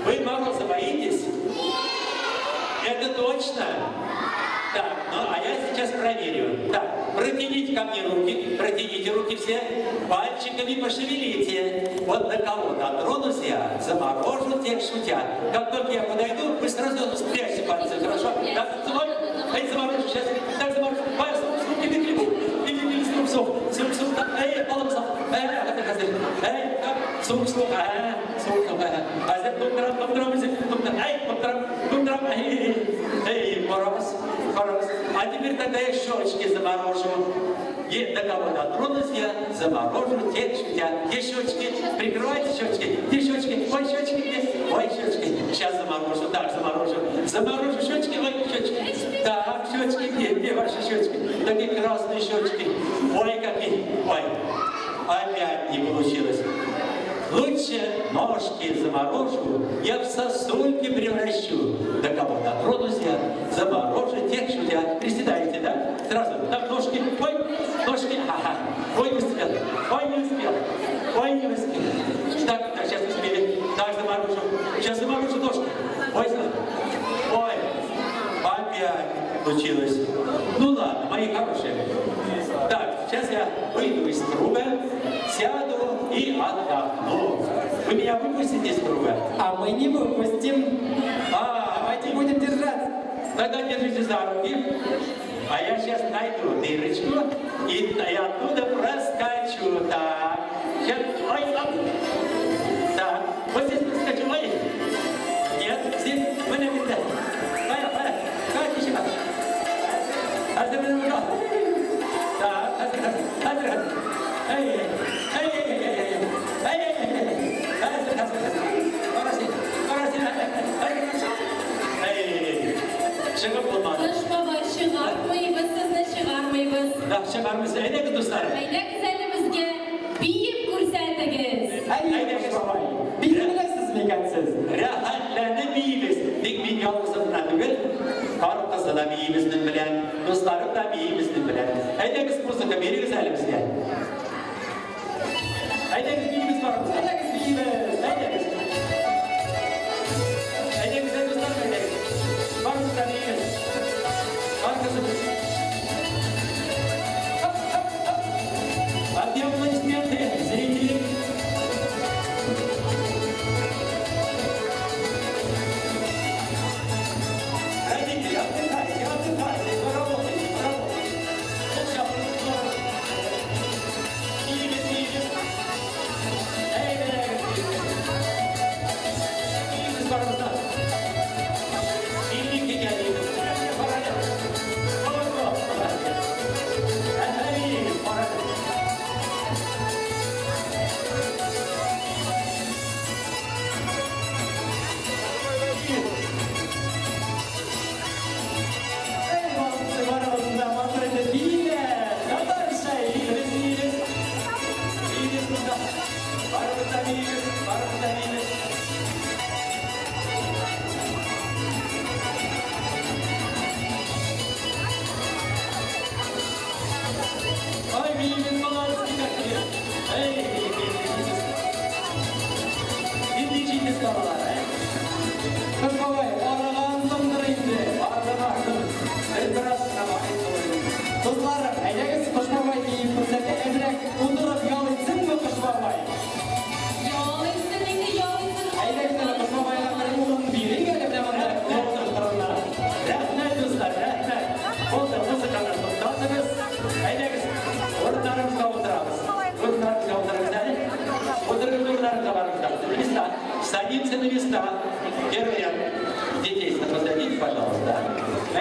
Вы мороза боитесь? Это точно? Так, ну а я сейчас проверю. Так, протяните ко мне руки, протяните руки все, пальчиками пошевелите. Вот до кого дотронусь я, заморожу тех шутя. Как только я подойду, вы сразу спрячьте пальцы, хорошо? Так, ой, эй, заморожу сейчас, так, заморожу. Пальцы, руки выключи, выключи, сук, сук, сук, сук, так, эй, полом, сук, эй, хәзер, хәзер, эй, так, сук, сук, сук, сук, хәзер, туңдырам, туңдырам, туңдырам, эй, туңдырам, туңдырам, эй, эй, мороз, мороз. А теперь тогда я щечки заморожу. И до кого дотронусь я, заморожу тех шутя. Где щечки? Прикрывайте щечки. Где щечки? Ой, щечки где? Ой, щечки. Сейчас заморожу. Так, заморожу. Заморожу щечки. Ой, щечки. Так, щечки где? Где ваши щечки? Такие красные щечки. Ой, какие. Ой. Опять не получилось. Лучше ножки заморожу, я в сосульки превращу. До кого дотронусь я, заморожу тех шутя. Приседайте, да? Сразу. Так, ножки. Ой, ножки. Ага. Ой, не успел. Ой, не успел. Ой, не успел. Так, так, сейчас успели. Так, заморожу. Сейчас заморожу ножки. Ой, ой. Опять получилось. Ну ладно, мои хорошие. Так, сейчас я выйду из круга, сяду и отдохну. Вы меня выпустите из круга? А мы не выпустим. А, Давайте будем держаться. Тогда держите за руки. А я сейчас найду дырочку и оттуда проскочу. Так. Сейчас, ой, оп. Так, вот здесь проскочу. Ой. Нет, здесь. Менә бит. Кая, кая. Кая, тишек. Хәзер менә монда. Так, хәзер, хәзер, хәзер, хәзер. Эй, эй, эй, эй, эй, эй, эй, эй, эй. Хәзер, хәзер, хәзер. Кара син, кара син. Эй, чыгып булмады. Кыш бабай, чыгармыйбыз, сезне чыгармыйбыз. Да, чыгармыйсыз. Әйдәгез, дуслар. Әйдәгез әле безгә биеп күрсәтегез. Әйе, Кыш бабай. Бии беләсез микән сез? Рәхәтләнеп биибез. Тик мин ялгызым гына түгел, Кар кызы да бии безнең белән, дусларым да бии безнең белән. Әйдәгез, музыка бирегез әле безгә. Әйдәгез, биибез барыбыз. Әйдәгез, биибез. Әйдәгез. Әйдәгез, әй, дуслар, әйдәгез. Барыбыз да биибез. Кар кызы. Хоп, хоп, хоп. А где аплодисменты, зрители? Родители, отдыхайте, отдыхайте, поработайте, поработайте. Вот сейчас, биибез, биибез. Эй, эй, биибез барыбыз да. Биик икән биибез. Карады. Вот, вот, Әй, карады.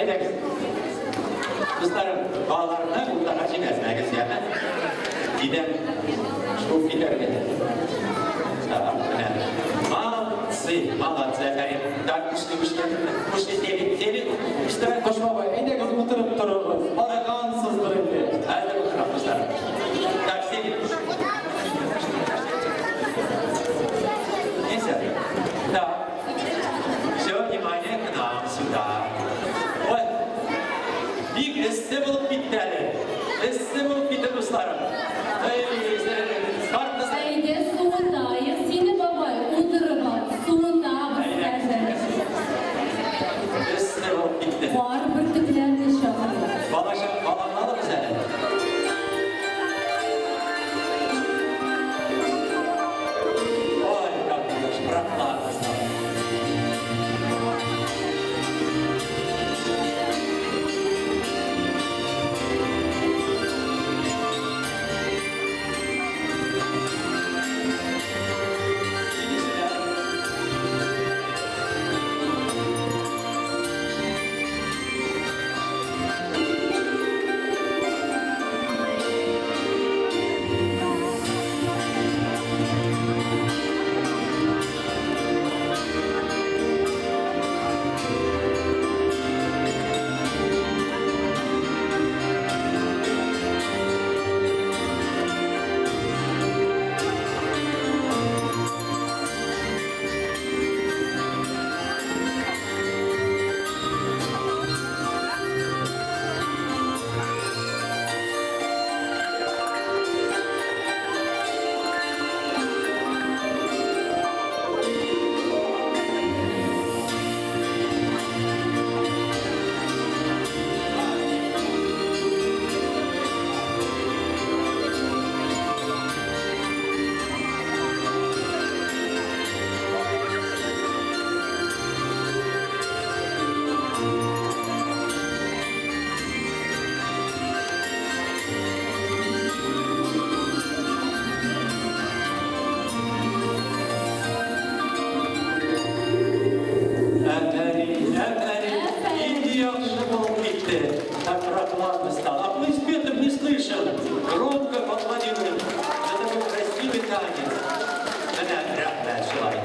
Әйдәгез. Дусларым, балаларны уртага җибәрмәгез, яме. Дидәм, шуып китәргә. Так, менә. Молодцы, молодцы, афәрин. Так, ушли, ушли, ушли, сели, сели. Быстро. Кыш бабай, әйдәгез утырып торыгыз. Арыгансыздыр инде. Хәзер утырам, дусларым. Так, сели. Нельзя. Так. Все, внимание к нам сюда. Ой, бик эссе булып китте әле. Эссе булып китте, дусларым. Эй, картны Әйдә суытаек сине, бабай, утырып ал, суытабыз хәзер. Эссе булып китте. Кар бөртекләрне чакырып. Балачак баланы алыгыз әле. Ой, как прохладно стало. Иди сюда. Афәрин, афәрин. Инде яхшы булып китте. Так прохладно стало. Аплодисментов не слышал. Громко поаплодируем. Это был красивый танец. Менә рәхмәт шулай.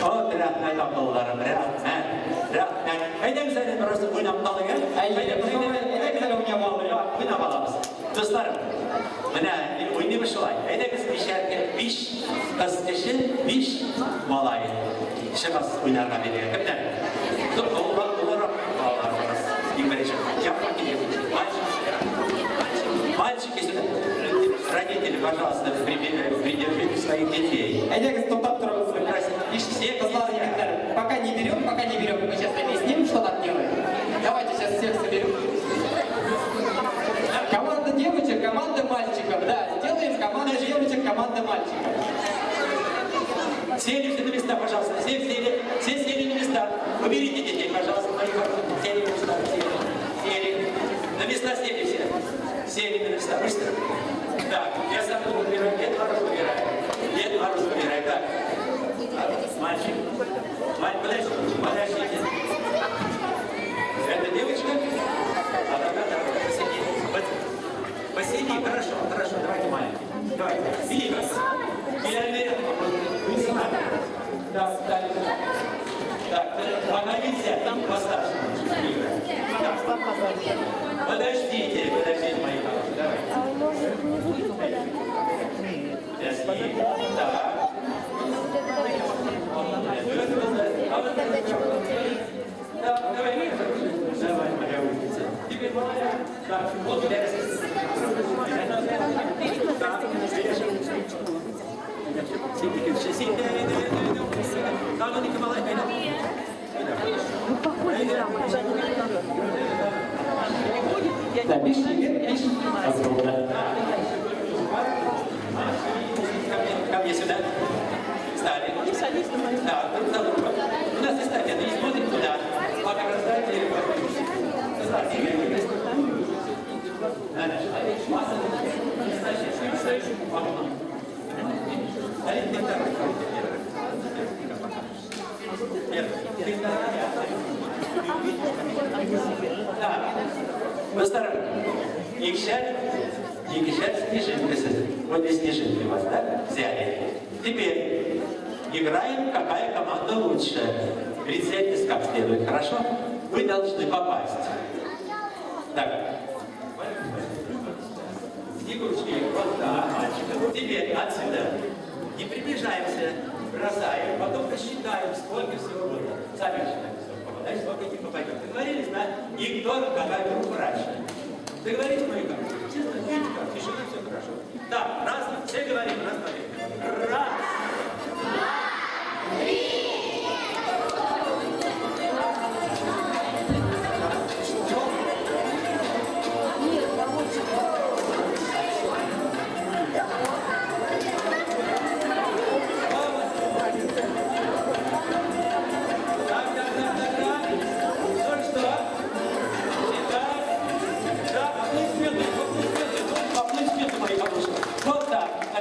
Вот рәхмәт, акылларым, рәхмәт. Рәхмәт. Әйдәгез әле бераз уйнап алыйк, ә? Әйе, әйдәгез әле уйнап алыйк. Уйнап алабыз. Дуслар, менә уйныйбыз шулай. Әйдәгез бишәр, биш кыз кеше, биш малай. Чыгасыз уйнарга бирегә. Кемнәр? Олырак, олырак балалар бераз. Иң беренче. Якка килегез. Мальчик. Мальчики сюда. Родители, пожалуйста, придержите своих детей. Әйдәгез, туктап торыгыз. Все Кызлар, егетләр, пока не берем, пока не берем. Мы сейчас объясним, что нам делать. Давайте сейчас всех соберем. Команда девочек, команда мальчиков. Да, сделаем команда девочек, команда мальчиков. Сели все на места, пожалуйста. Все сели, все сели на места. Уберите детей, пожалуйста. Мои хорошие. Сели на места, сели. Сели. На места сели все. Сели на места, быстро. Так, я сам буду выбирать. Дед Мороз выбирает. Дед Мороз выбирает. Так. Мальчик. Мальчик, подождите, подождите. Это девочка? А тогда давай, посиди. Посиди, хорошо, хорошо, давайте маленький. Давайте. Бери вас. Или Так, так. Так, помогите, постарше. Так. Подождите, подождите, мои хорошие, давайте. Подожди. Так. Так, давай, давай, моя умница. Теперь моя. Так, вот Так, Сиди, Да, биш егет, биш кыз булды. Ко мне сюда. Встали. Да, друг за другом. У нас эстафета, не смотрим туда. Пока раздайте. Первый. Ты вторая. Дуслар, икешәр, икешәр снежинка сез. Вот здесь снежинки у вас, да? Взяли. Теперь играем, какая команда лучше. Прицельтесь как следует, хорошо? Вы должны попасть. Так. Снегурочки, вот да, мальчиков. Теперь отсюда. Не приближаемся, бросаем, потом посчитаем, сколько всего было. Сами считаем, сколько попадаешь, сколько не попадет. Договорились, да? И кто, какая группа раньше. Договорились, мои хорошие? Честно, видите как, тишина, все хорошо. Так, раз, все говорим, раз, два, три. Раз, два, три.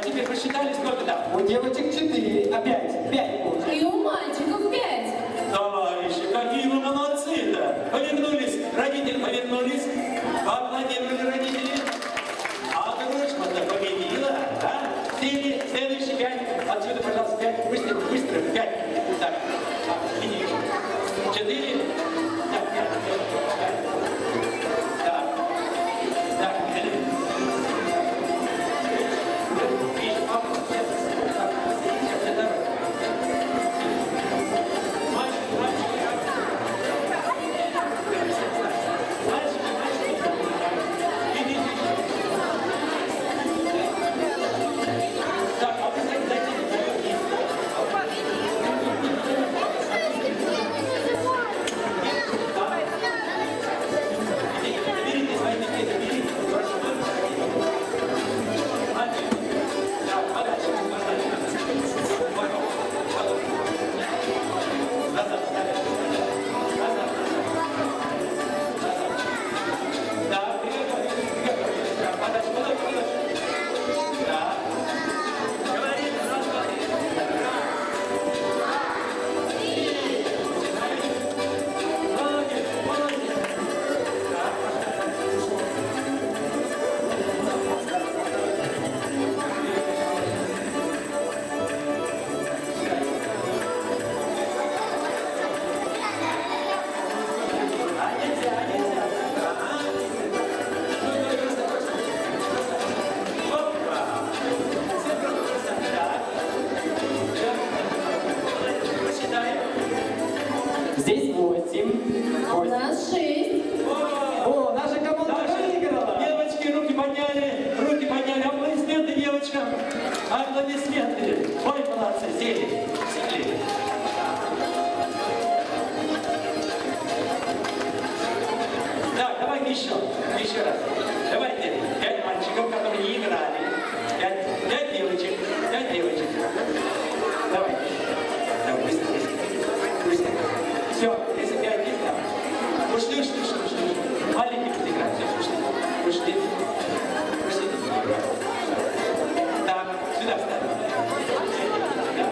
Теперь посчитали, сколько там? У девочек 4, а 5. 5 получается. И у мальчиков 5. Товарищи, какие вы молодцы-то! Повернулись, родители повернулись, поаплодировали родители. А дружба-то победила, да? Сели, следующий 5. Отсюда, пожалуйста, 5. Быстро, быстро, 5. Так, 4. Так, 5, 5. Так, так, Здесь 8. А у нас 6. О, наша команда выиграла. Девочки, руки подняли, руки подняли. Аплодисменты девочкам. Аплодисменты. Ой, молодцы, сели, сели. Так, давайте еще, еще раз. Давайте 5 мальчиков, которые не играли. 5 девочек, 5 девочек. Давайте. Давай, быстро, быстро. Быстро. Все, если 5 есть, да. Ушли, ушли, ушли, ушли. Маленькие будут играть. Все, ушли. Ушли. Ушли. Так, сюда встань. Да.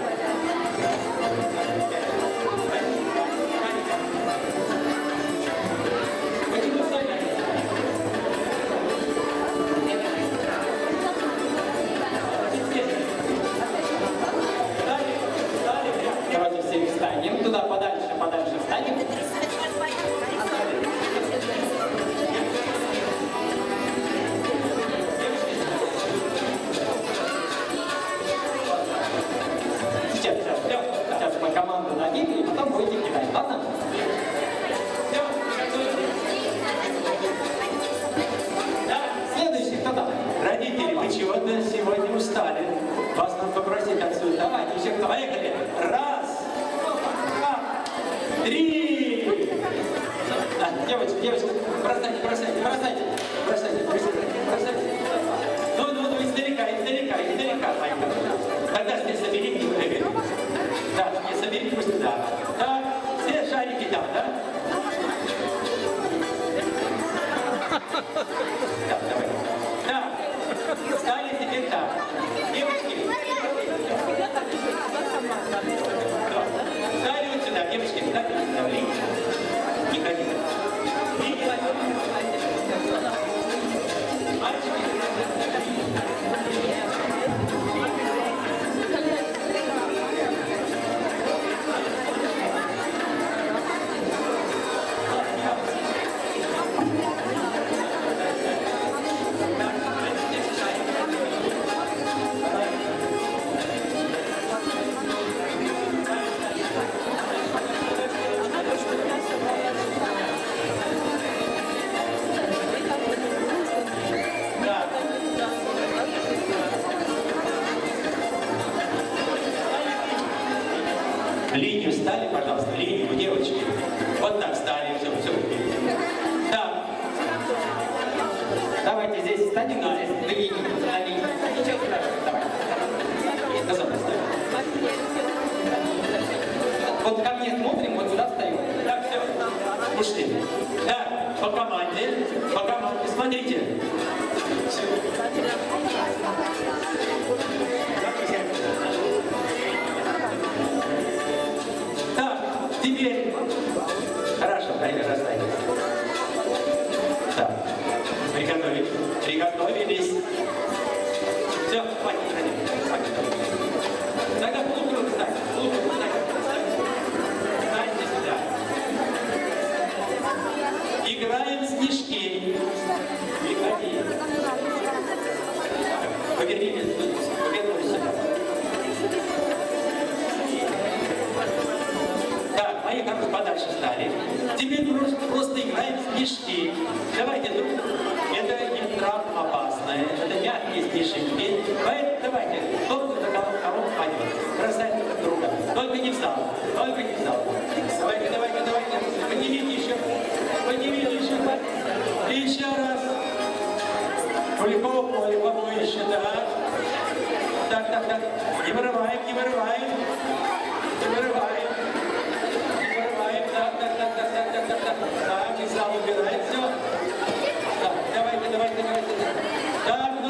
Почему встали? Давайте все встанем. Туда подальше, подальше встанем. Сейчас, сейчас, сейчас мы команду дадим, и потом будете кидать, ладно? Следующий кто там? Родители, вы чего-то сегодня устали. Вас надо попросить отсюда. Давайте, все, кто? Поехали. Раз, два, три. Девочки, девочки, бросайте, бросайте, бросайте, бросайте, бросайте, бросайте. Ну, ну, ну, издалека, издалека, издалека, поехали. Тогда все соберите, да, все соберите, пусть туда. Так, все шарики там, да? Так, давай. Так, стали теперь так. Девочки. Стали вот сюда, девочки, встали вот сюда, в линию. Не ходите. Линию. Давайте здесь встанем, вот здесь, на линии, на линии. Ничего страшного, давай. Назад, встань. Вот ко мне смотрим, вот сюда встаем. Так, все, ушли. Так, по команде, смотрите. Всё. Так, теперь. Хорошо, расставились. Так, приготовились. Приготовились. Все, хватит, хватит, хватит. Тогда полукруг встань, полукруг встань, встань. Встаньте сюда. Играем в снежки. Выходи. Повернитесь, повернулись сюда. Так, мои хорошие подальше стали. Теперь просто играем в снежки. Давайте друг друга. Это не травма опасная, это мягкие снежинки. Поэтому давайте, тот, кто кого попадет, бросайте друг друга. Только не в зал, только не в зал. Давайте, давайте, давайте. Поднимите еще, поднимите еще. И еще раз. Куликова поле побольше, так. Так, так, так. Не вырываем, не вырываем. Не вырываем. Не вырываем. Так, так, так, так, так, так, так, так. Так, и зал убирает все. Так, давайте, давайте, давайте. Так, ну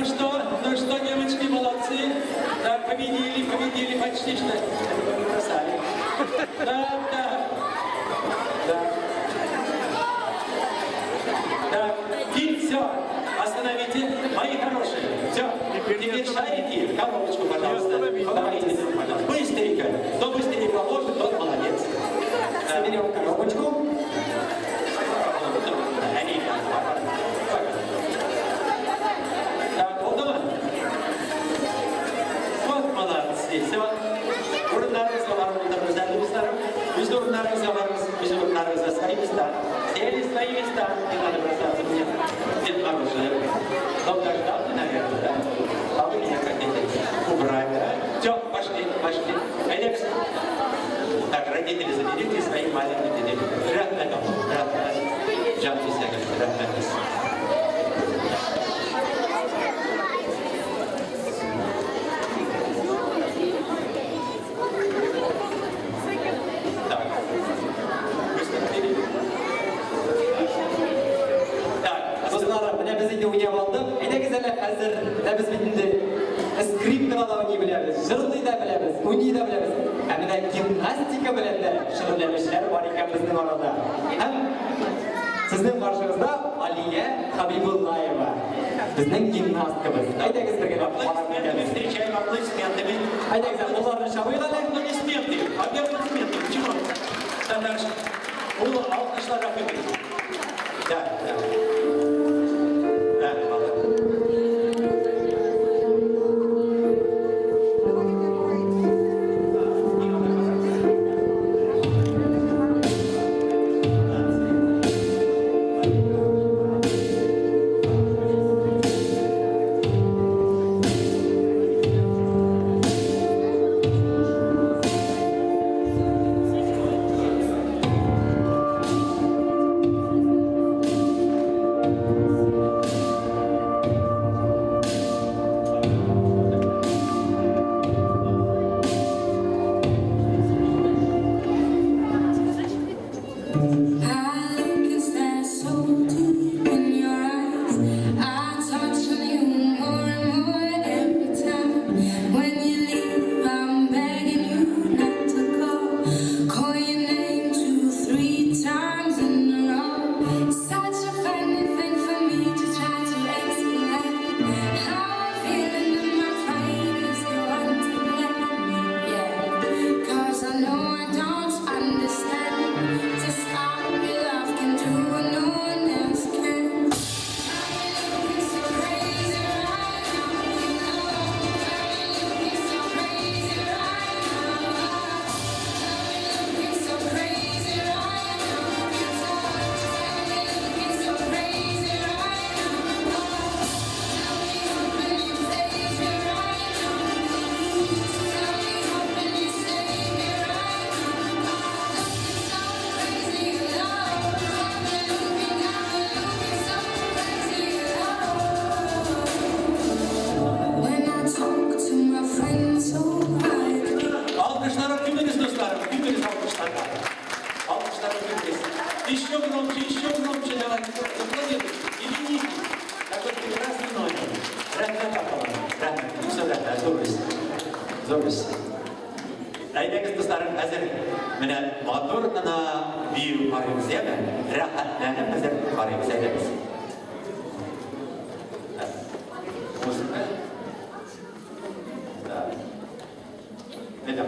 что, девочки, молодцы. Так, победили, победили почти что. Не бросали. Так, так. Так. Так, и все. Остановите, мои хорошие. Все. Теперь шарики в коробочку, пожалуйста. Давайте, пожалуйста. Быстренько. Кто быстрее положит, тот молодец. Соберем коробочку. Так, oldu mu? Вот молодцы. Все. Урыннарыгызга барып утырыгыз, дусларым. Үз урыннарыгызга барыгыз, үз урыннарыгызга, свои места. Сели свои места. Не надо бросаться мне. Дед Мороз же. Долгожданный, наверное, да? А вы меня хотите убрать, да? Все, пошли, пошли. Пойдемте. Так, родители, заберите своих маленьких детей. Рәхмәт, рәхмәт. Җан дисәгез, рәхмәт. Так, выступили. Так, Дусларым, менә без инде уйнап алдык. Әйдәгез әле хәзер, менә без бит инде скрипкада уйный беләбез, җырлый да беләбез, уйный да беләбез. Ә менә гимнастика белән дә шөгыльләнүчеләр бар икән безнең арада. Һәм сезнең каршыгызда Алия Хабибуллаева. Безнең гимнасткабыз. Әйдәгез бергәләп карап Аплодисментами китәбез. встречаем, аплодисментами. Әйдәгез, кулларны чабыйк әле. Аплодисменты, аплодисменты. Почему? Так, так, ул алкышларга куйдык. Да, да. Да, молодец. Зур эш. Әйдәгез, дусларым, хәзер менә матур гына бию карыйбыз, яме? Рәхәтләнеп хәзер карыйбыз, әйдәгез. Музыка. Да. Әйдә,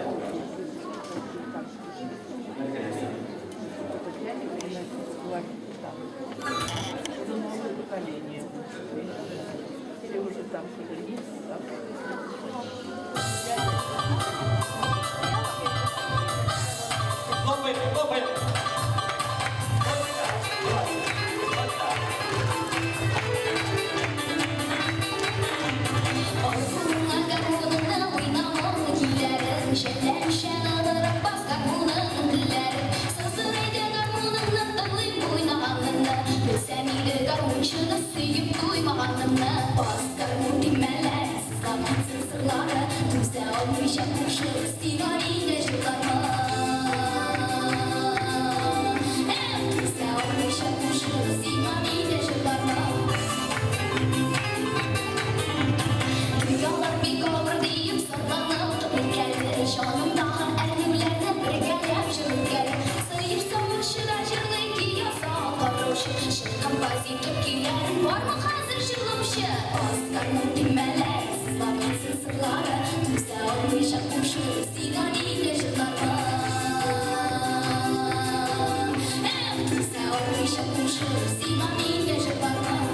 Поколение. Все уже там что-то есть, там. Хлопаем, хлопаем. Гармуныңа гармуныңны уйнамаңны көйләрен, Шәпләмичә ныгырып бас гармуныңның телләрен. Сыздыр әйдә гармуныңны, тыңлыйм уйнаганыңны. Белсәм иде гармунчыны сөеп туймаганымны. Бас гармун төймәләр, сызлап китсен сырлары. Түзә алмыйча кушып, сиңа инде җырлармын. Эх, түзә алмыйча кушып, сиңа инде җырлармын. Дөньялар бик авыр диеп зарланып беткәле, Җанымдагы әрнүләрне бергәләп җыр. Сыер савучы да җырлый, көй яза караучы. Чын композитор көйләрен бармы хәзер җырлаучы? Бас гармун төймәләр, сызлап китсен сырлары. Түзә алмыйча кушып, сиңа нидә җырлармын. Эх, түзә алмыйча кушып, сиңа нидә җырлармын.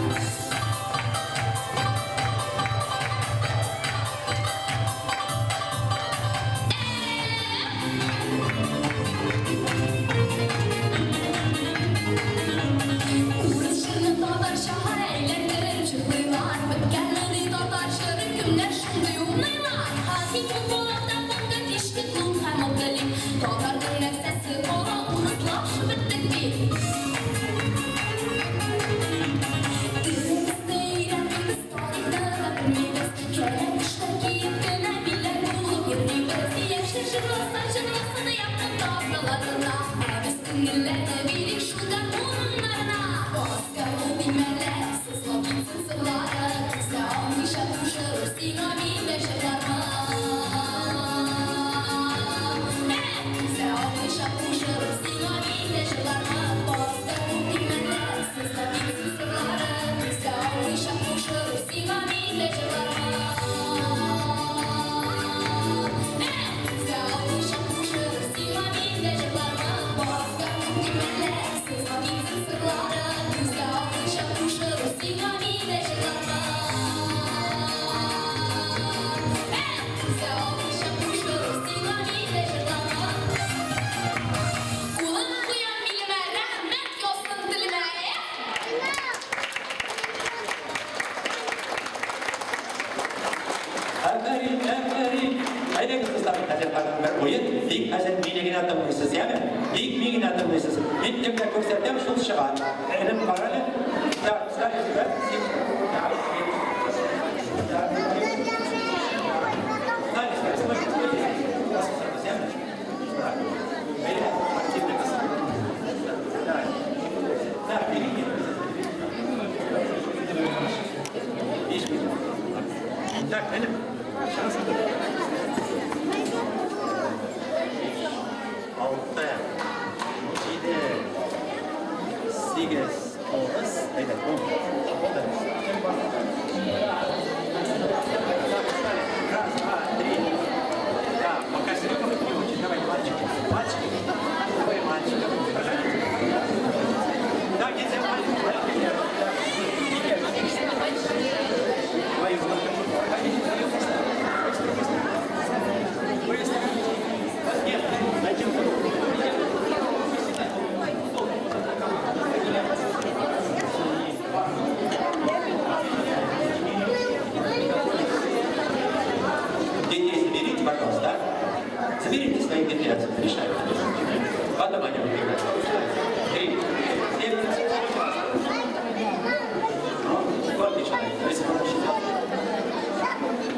Урыс җырын татарчага әйләндереп җырлыйлар. Беткәнме татар җыры, кемнәр шундый умныйлар? Хоккей, футбол, автогонка, кичке клуб һәм отелик. Татарның нәрсәсе кала, урыслашып беттек бит. Телебезне өйрәнмибез, тарихны да белмибез. Кәләпүшләр киеп кенә биләр булып йөрибез. Яшьләр җырласа җырласын якын табналарына. Ә без күңелләрне бирик шул гармун моңнарына. Бас гармун төймәләр, сызлап китсен сырлары. Түзә алмыйча кушып, сиңа мин дә җырлармын. Эх, түзә алмыйча кушып, сиңа мин дә җырлармын. Бас гармун төймәләр, сызлап китсен сырлары. Түзә алмыйча кушып, сиңа мин дә җырлармын. Эх, түзә алмыйча кушып, сиңа мин дә җырлармын. Бас гармун төймәләр, сызлап китсен сырлары. Түзә алмыйча кушып, сиңа мин дә җырлармын. Эх, түзә алмыйча кушып, сиңа мин дә җырлармын. Кулым куям билемә, рәхмәт яусын телемә, эх! Афәрин, афәрин. Әйдәгез, дуслар, хәзер тагын бер уен. Тик хәзер мине генә тыңлыйсыз, яме? Тик мине генә тыңлыйсыз. Мин кемгә күрсәтәм, шул чыга. Энем, кара әле. Так, встали сюда. Син. Так, так. Встали сюда, стойте, стойте. Яме? Так. Әйдә, активный кыз. Так. Так, берите. 5 минут. Так, энем. Чыгасың. Алты, җиде, сигез, тугыз, әйдә, 10. Булды. Кем бар? Так, встали. Раз, два, три. Так, пока Серега не учит. Давай, мальчики. Мальчики. Двое мальчиков. Проходите. Так, нельзя, мальчики. Мальчики. Так, Твою. Проходите вдвоем. Быстро, быстро. Быстро. Нет, зачем? Детей заберите, пожалуйста. Заберите своих детей отсюда, решают. Потом они будут играть. Три, семь. Ну, сколько человек? Если можно считать.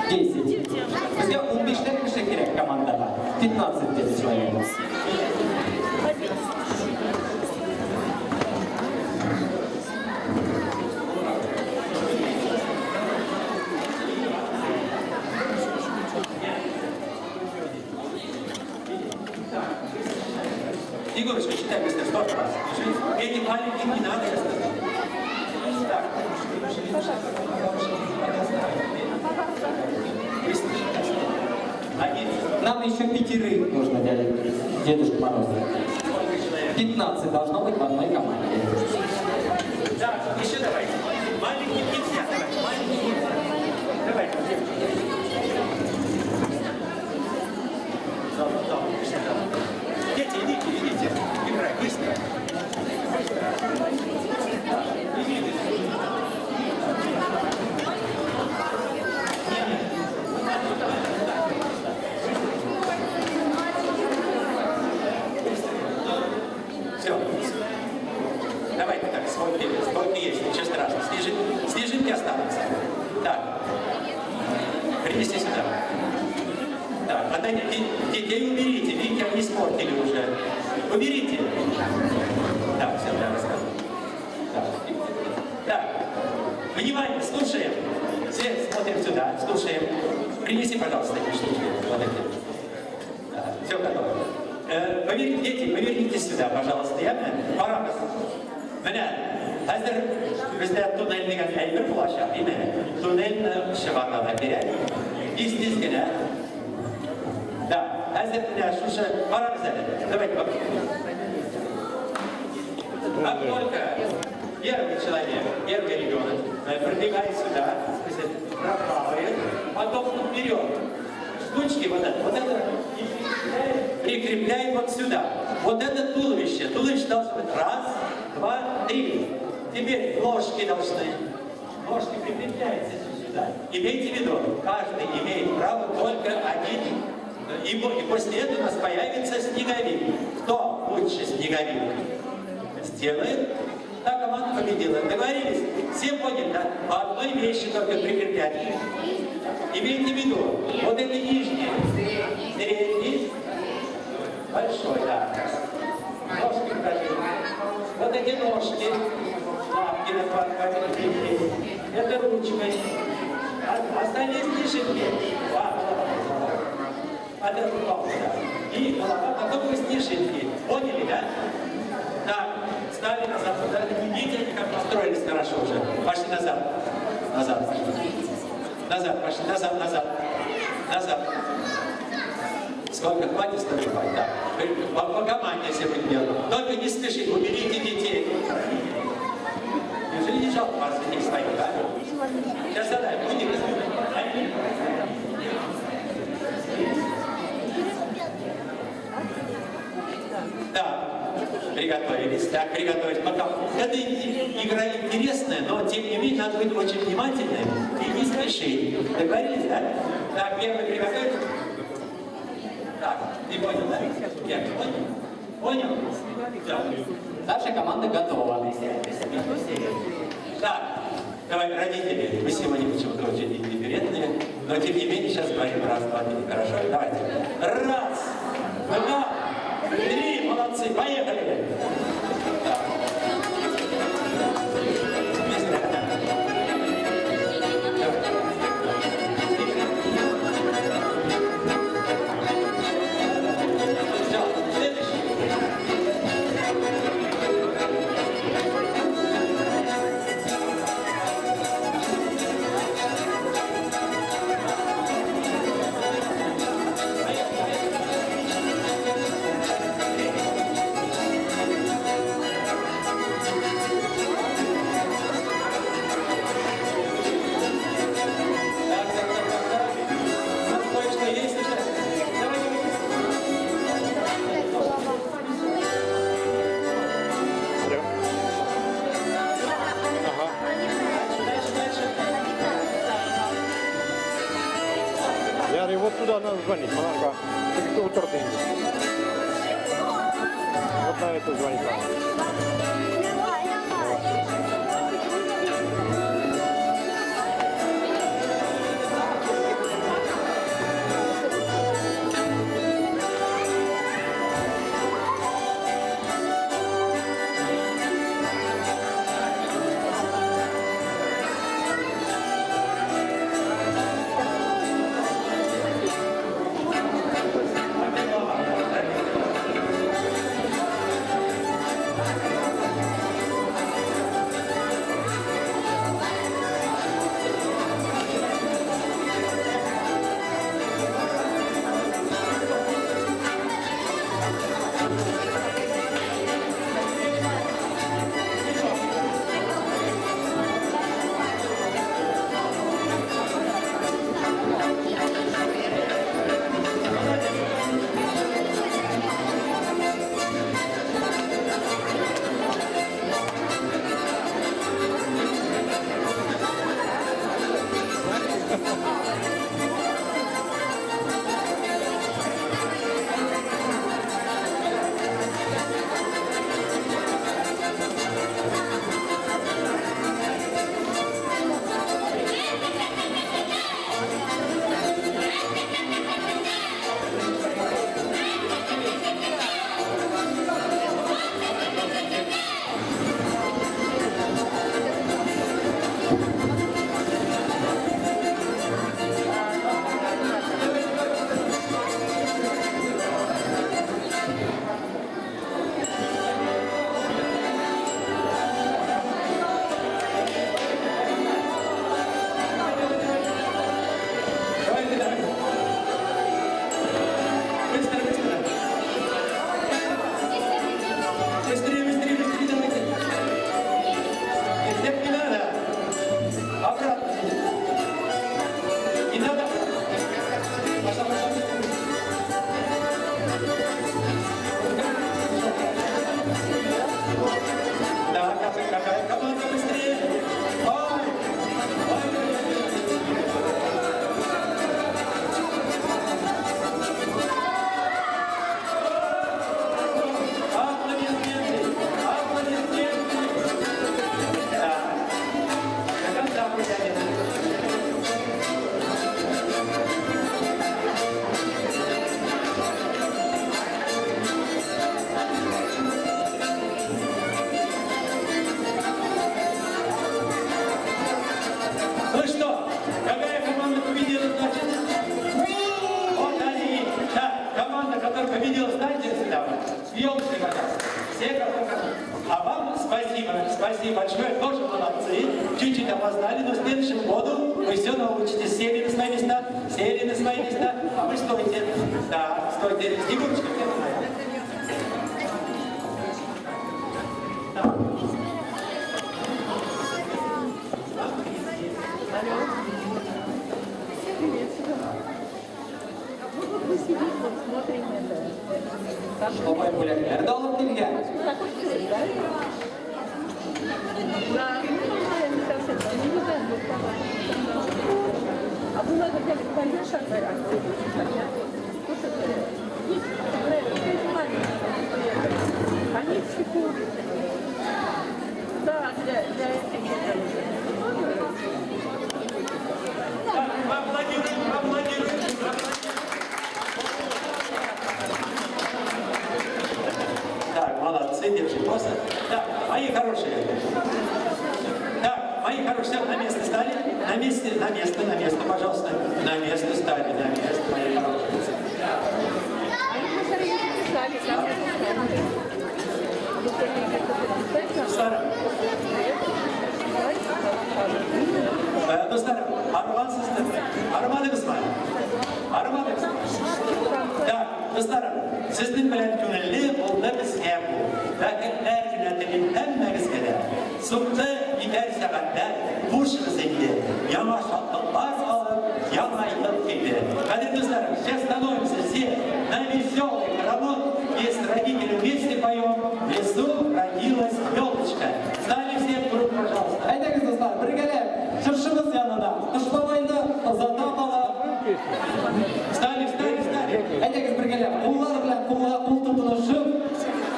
10. Безгә 15 кеше кирәк командага. 15 где-то человек. Вас. Эти маленьких не надо, я сказал. Так. Нам еще пятерых нужно, дядя, Дедушка Мороз. 15 должно быть в одной команде. Так, еще давайте. Маленьких нельзя, давайте. Маленьких нельзя. Давайте, девочки. Дети, идите, идите. Играй, быстро. Быстро. Идите. Все. Давайте так, сколько есть, ничего страшного. Снежинки останутся. Так. Принеси сюда. Так, отдайте, детей уберите, видите, они испортили уже. Уберите. Так, все, да, рассказываю. Так, так, внимание, слушаем. Все смотрим сюда, слушаем. Принеси, пожалуйста, эти штуки. Вот эти. Так, все готово. Дети, повернитесь сюда, пожалуйста. Я пора. Менә, хәзер бездә туннель дигән әйбер булачак, әйме? Туннельне чыгарырга кирәк. Тиз-тиз генә. Да, хәзер менә шушы карагыз әле. Давайте. Как только первый человек, первый ребенок пробегает сюда, прокалывает, потом он берет штучки, вот это и прикрепляет вот сюда. Вот это туловище. Туловище должно быть раз, два, три. Теперь ножки должны. Ножки прикрепляются сюда. Имейте в виду, каждый имеет право только один. И после этого у нас появится снеговик. Кто лучше снеговик сделает, та команда победила. Договорились? Все поняли, да? По одной вещи только прикреплять. Имейте в виду, вот это нижний, средний, большой, да. Ножки покажи. Вот эти ножки, лапки на это ручкой. Остальные снежинки. Это голова, да. И голова, потом вы снежинки. Поняли, да? Так, стали назад. Видите, они как построились хорошо уже. Пошли назад. Назад пошли. Назад пошли, назад, назад. Назад. Сколько хватит, столько хватит. Так. По команде все будет делать. Только не спешите, уберите детей. Неужели не жалко вас детей своих, да? Сейчас задай, будем. Да, приготовились. Так, приготовились. Пока. Это игра интересная, но тем не менее надо быть очень внимательным и не спешить. Договорились, да? Так, первый приготовились. Так, ты понял, да? Я понял? Понял? Да. Наша команда готова. Так, давай, родители, вы сегодня почему-то очень индифферентные, но тем не менее сейчас говорим раз, два, три. Хорошо? Давайте. Раз, два, три, молодцы, поехали! Так. Вот туда надо звонить, Монарка. Вот на это звонить надо. Давайте, давайте. Быстро, быстро. Быстрее, быстрее, быстрее, давайте. Нет, нет, не надо. Обратно. Не надо. Пошла, пошла. Да, какая команда быстрее? Ой, ой, ой, ой. Аплодисменты! Аплодисменты! Да. До конца протянем. Ну что, какая команда победила, значит? Вот они. Да, команда, которая победила, знаете, сюда. Съемочный, пожалуйста. Все, кого А вам спасибо. Спасибо большое. Тоже молодцы. Чуть-чуть опоздали, но в следующем году вы все научитесь. Сели на свои места, сели на свои места. А вы стойте. Да, стойте. Снегурочка, где твоя? Бабай бүләкләр дә алып килгән. Так, поаплодируем, поаплодируем. Так, молодцы, держи просто. Так, мои хорошие. Так, мои хорошие, все, на место стали. На месте, на место, на место, пожалуйста. На место стали, на место, мои хорошие. Дуслар, дуслар, арыгансыздыр. Арымадыгызмы? Арымадыгызмы? Так, дуслар, сезнең белән күңелле булды безгә бу. Бәхетләр генә телим һәммәгезгә дә. Суқты китәр сәгатьтә хушыгыз инде. Яңа шатлыклар алып, яңа ел килде. Кадерле дуслар, сейчас становимся все на веселый хоровод и с родителями вместе поем «В лесу родилась елочка». Стали все в круг, пожалуйста. Әйдәгез, дуслар, бергәләп чыршыбыз янына Кыш бабайны озата кала. Встали, встали, встали. Әйдәгез бергәләп куллар белән кулга кул тотынышып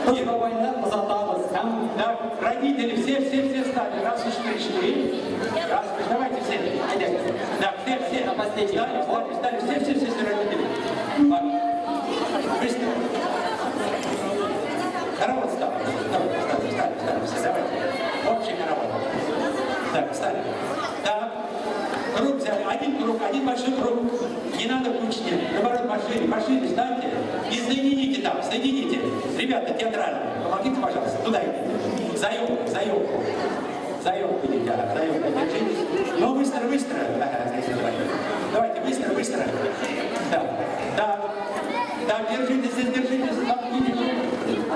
Кыш бабайны озатабыз һәм Так, родители, все, все, все встали. Раз уж пришли. Раз уж, давайте все. Әйдәгез. Так, все, все. На последний. Встали, встали, встали. Все, все, все, все родители. Ладно. Быстро. Хоровод стал. Встали, встали, встали, встали, все, давайте. Общий хоровод. Так, встали. Так. Круг взяли. Один круг, один большой круг. Не надо кучки. Наоборот, пошире, пошире встаньте. И соедините там, соедините. Ребята, театральные, помогите, пожалуйста. Туда идите. За елку, за елку. За елку идите, ага, за елку держитесь. Ну, быстро, быстро. Ага, здесь давайте. Давайте, быстро, быстро. Да, да. Так, держитесь, здесь, держитесь. Замкните.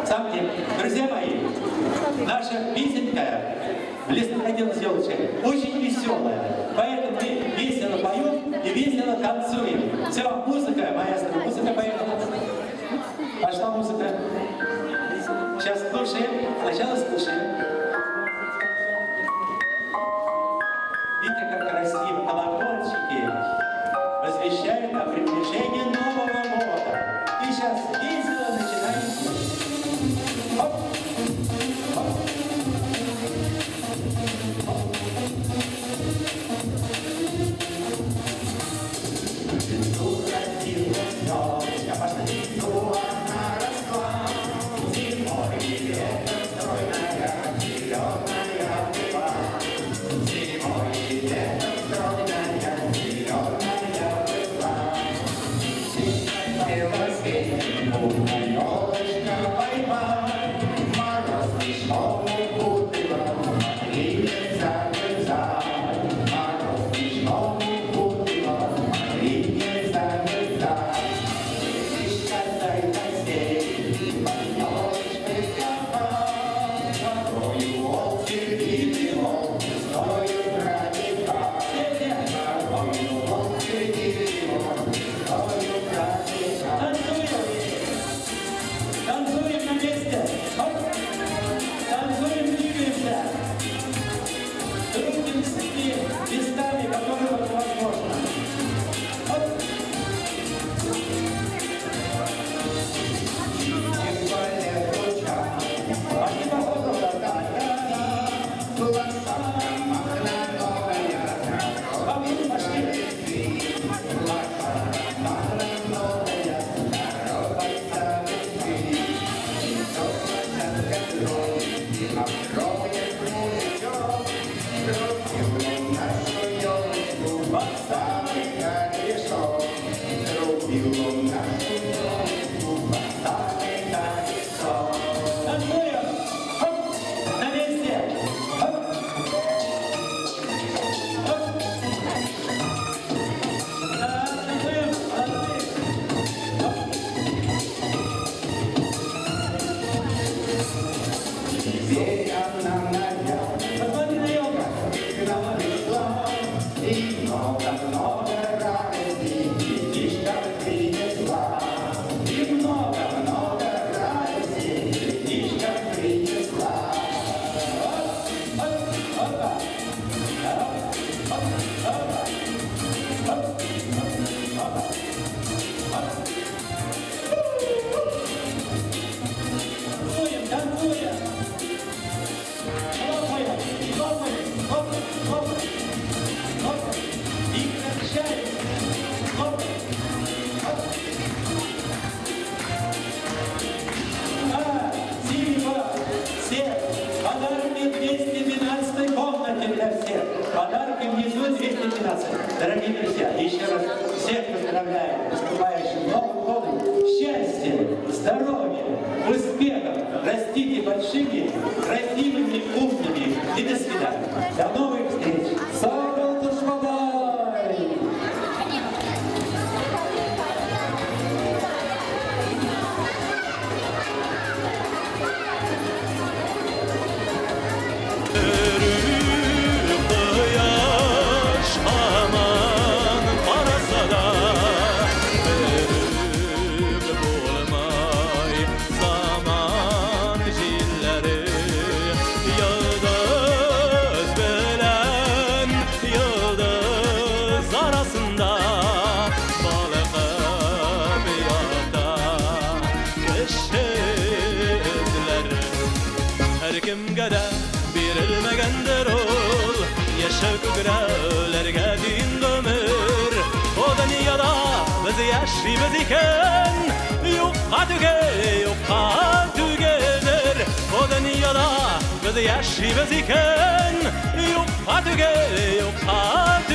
Замкните. Друзья мои, наша песенка «В лесу родилась елочка» очень веселая. Поэтому мы весело поем и весело танцуем. Все, музыка, маэстро, музыка поехала. Пошла музыка. Сейчас слушаем. Сначала слушаем. Видите, как красиво колокольчики возвещают о приближении Нового года. И сейчас весело начинаем петь. Оп! Оп! Елочка, пошла. Зимой и летом стройная, зеленая была. Зимой Танцуем! Хоп! На месте! Хоп! Хоп! Да, танцуем! Молодцы! Хоп! Теперь она наряд Посмотри на елку! к нам пришла, и много-много радости детишкам принесла. И много-много радости детишкам принесла. Хоп! Опа! Хоп! Хоп! Опа! Хоп! Опа! Хоп! Танцуем, танцуем! Хлопаем, хлопаем, хлопаем, хлопаем, хлопаем. И качаем. Хлопаем. Хоп. Спасибо всем. Подарки в 212 комнате для всех. Подарки внизу 212. Дорогие друзья, еще раз всех поздравляю с наступающим Новым годом. Счастья, здоровья, успехов. Растите большими, красивыми, умными. И до свидания. До новых встреч. Сау бул, Кыш бабай! Кояш һаман караса да, Өреп булмый заман җилләре. Йолдыз белән йолдыз арасында Балкып ята кеше эзләре. Һәркемгә дә бирелмәгәндер ул яшәү күкрәүләргә тиң гомер. О дөньяда без яшибез икән, юкка түгел, юкка түгелдер. О дөньяда без яшибез икән, юкка түгел, юкка.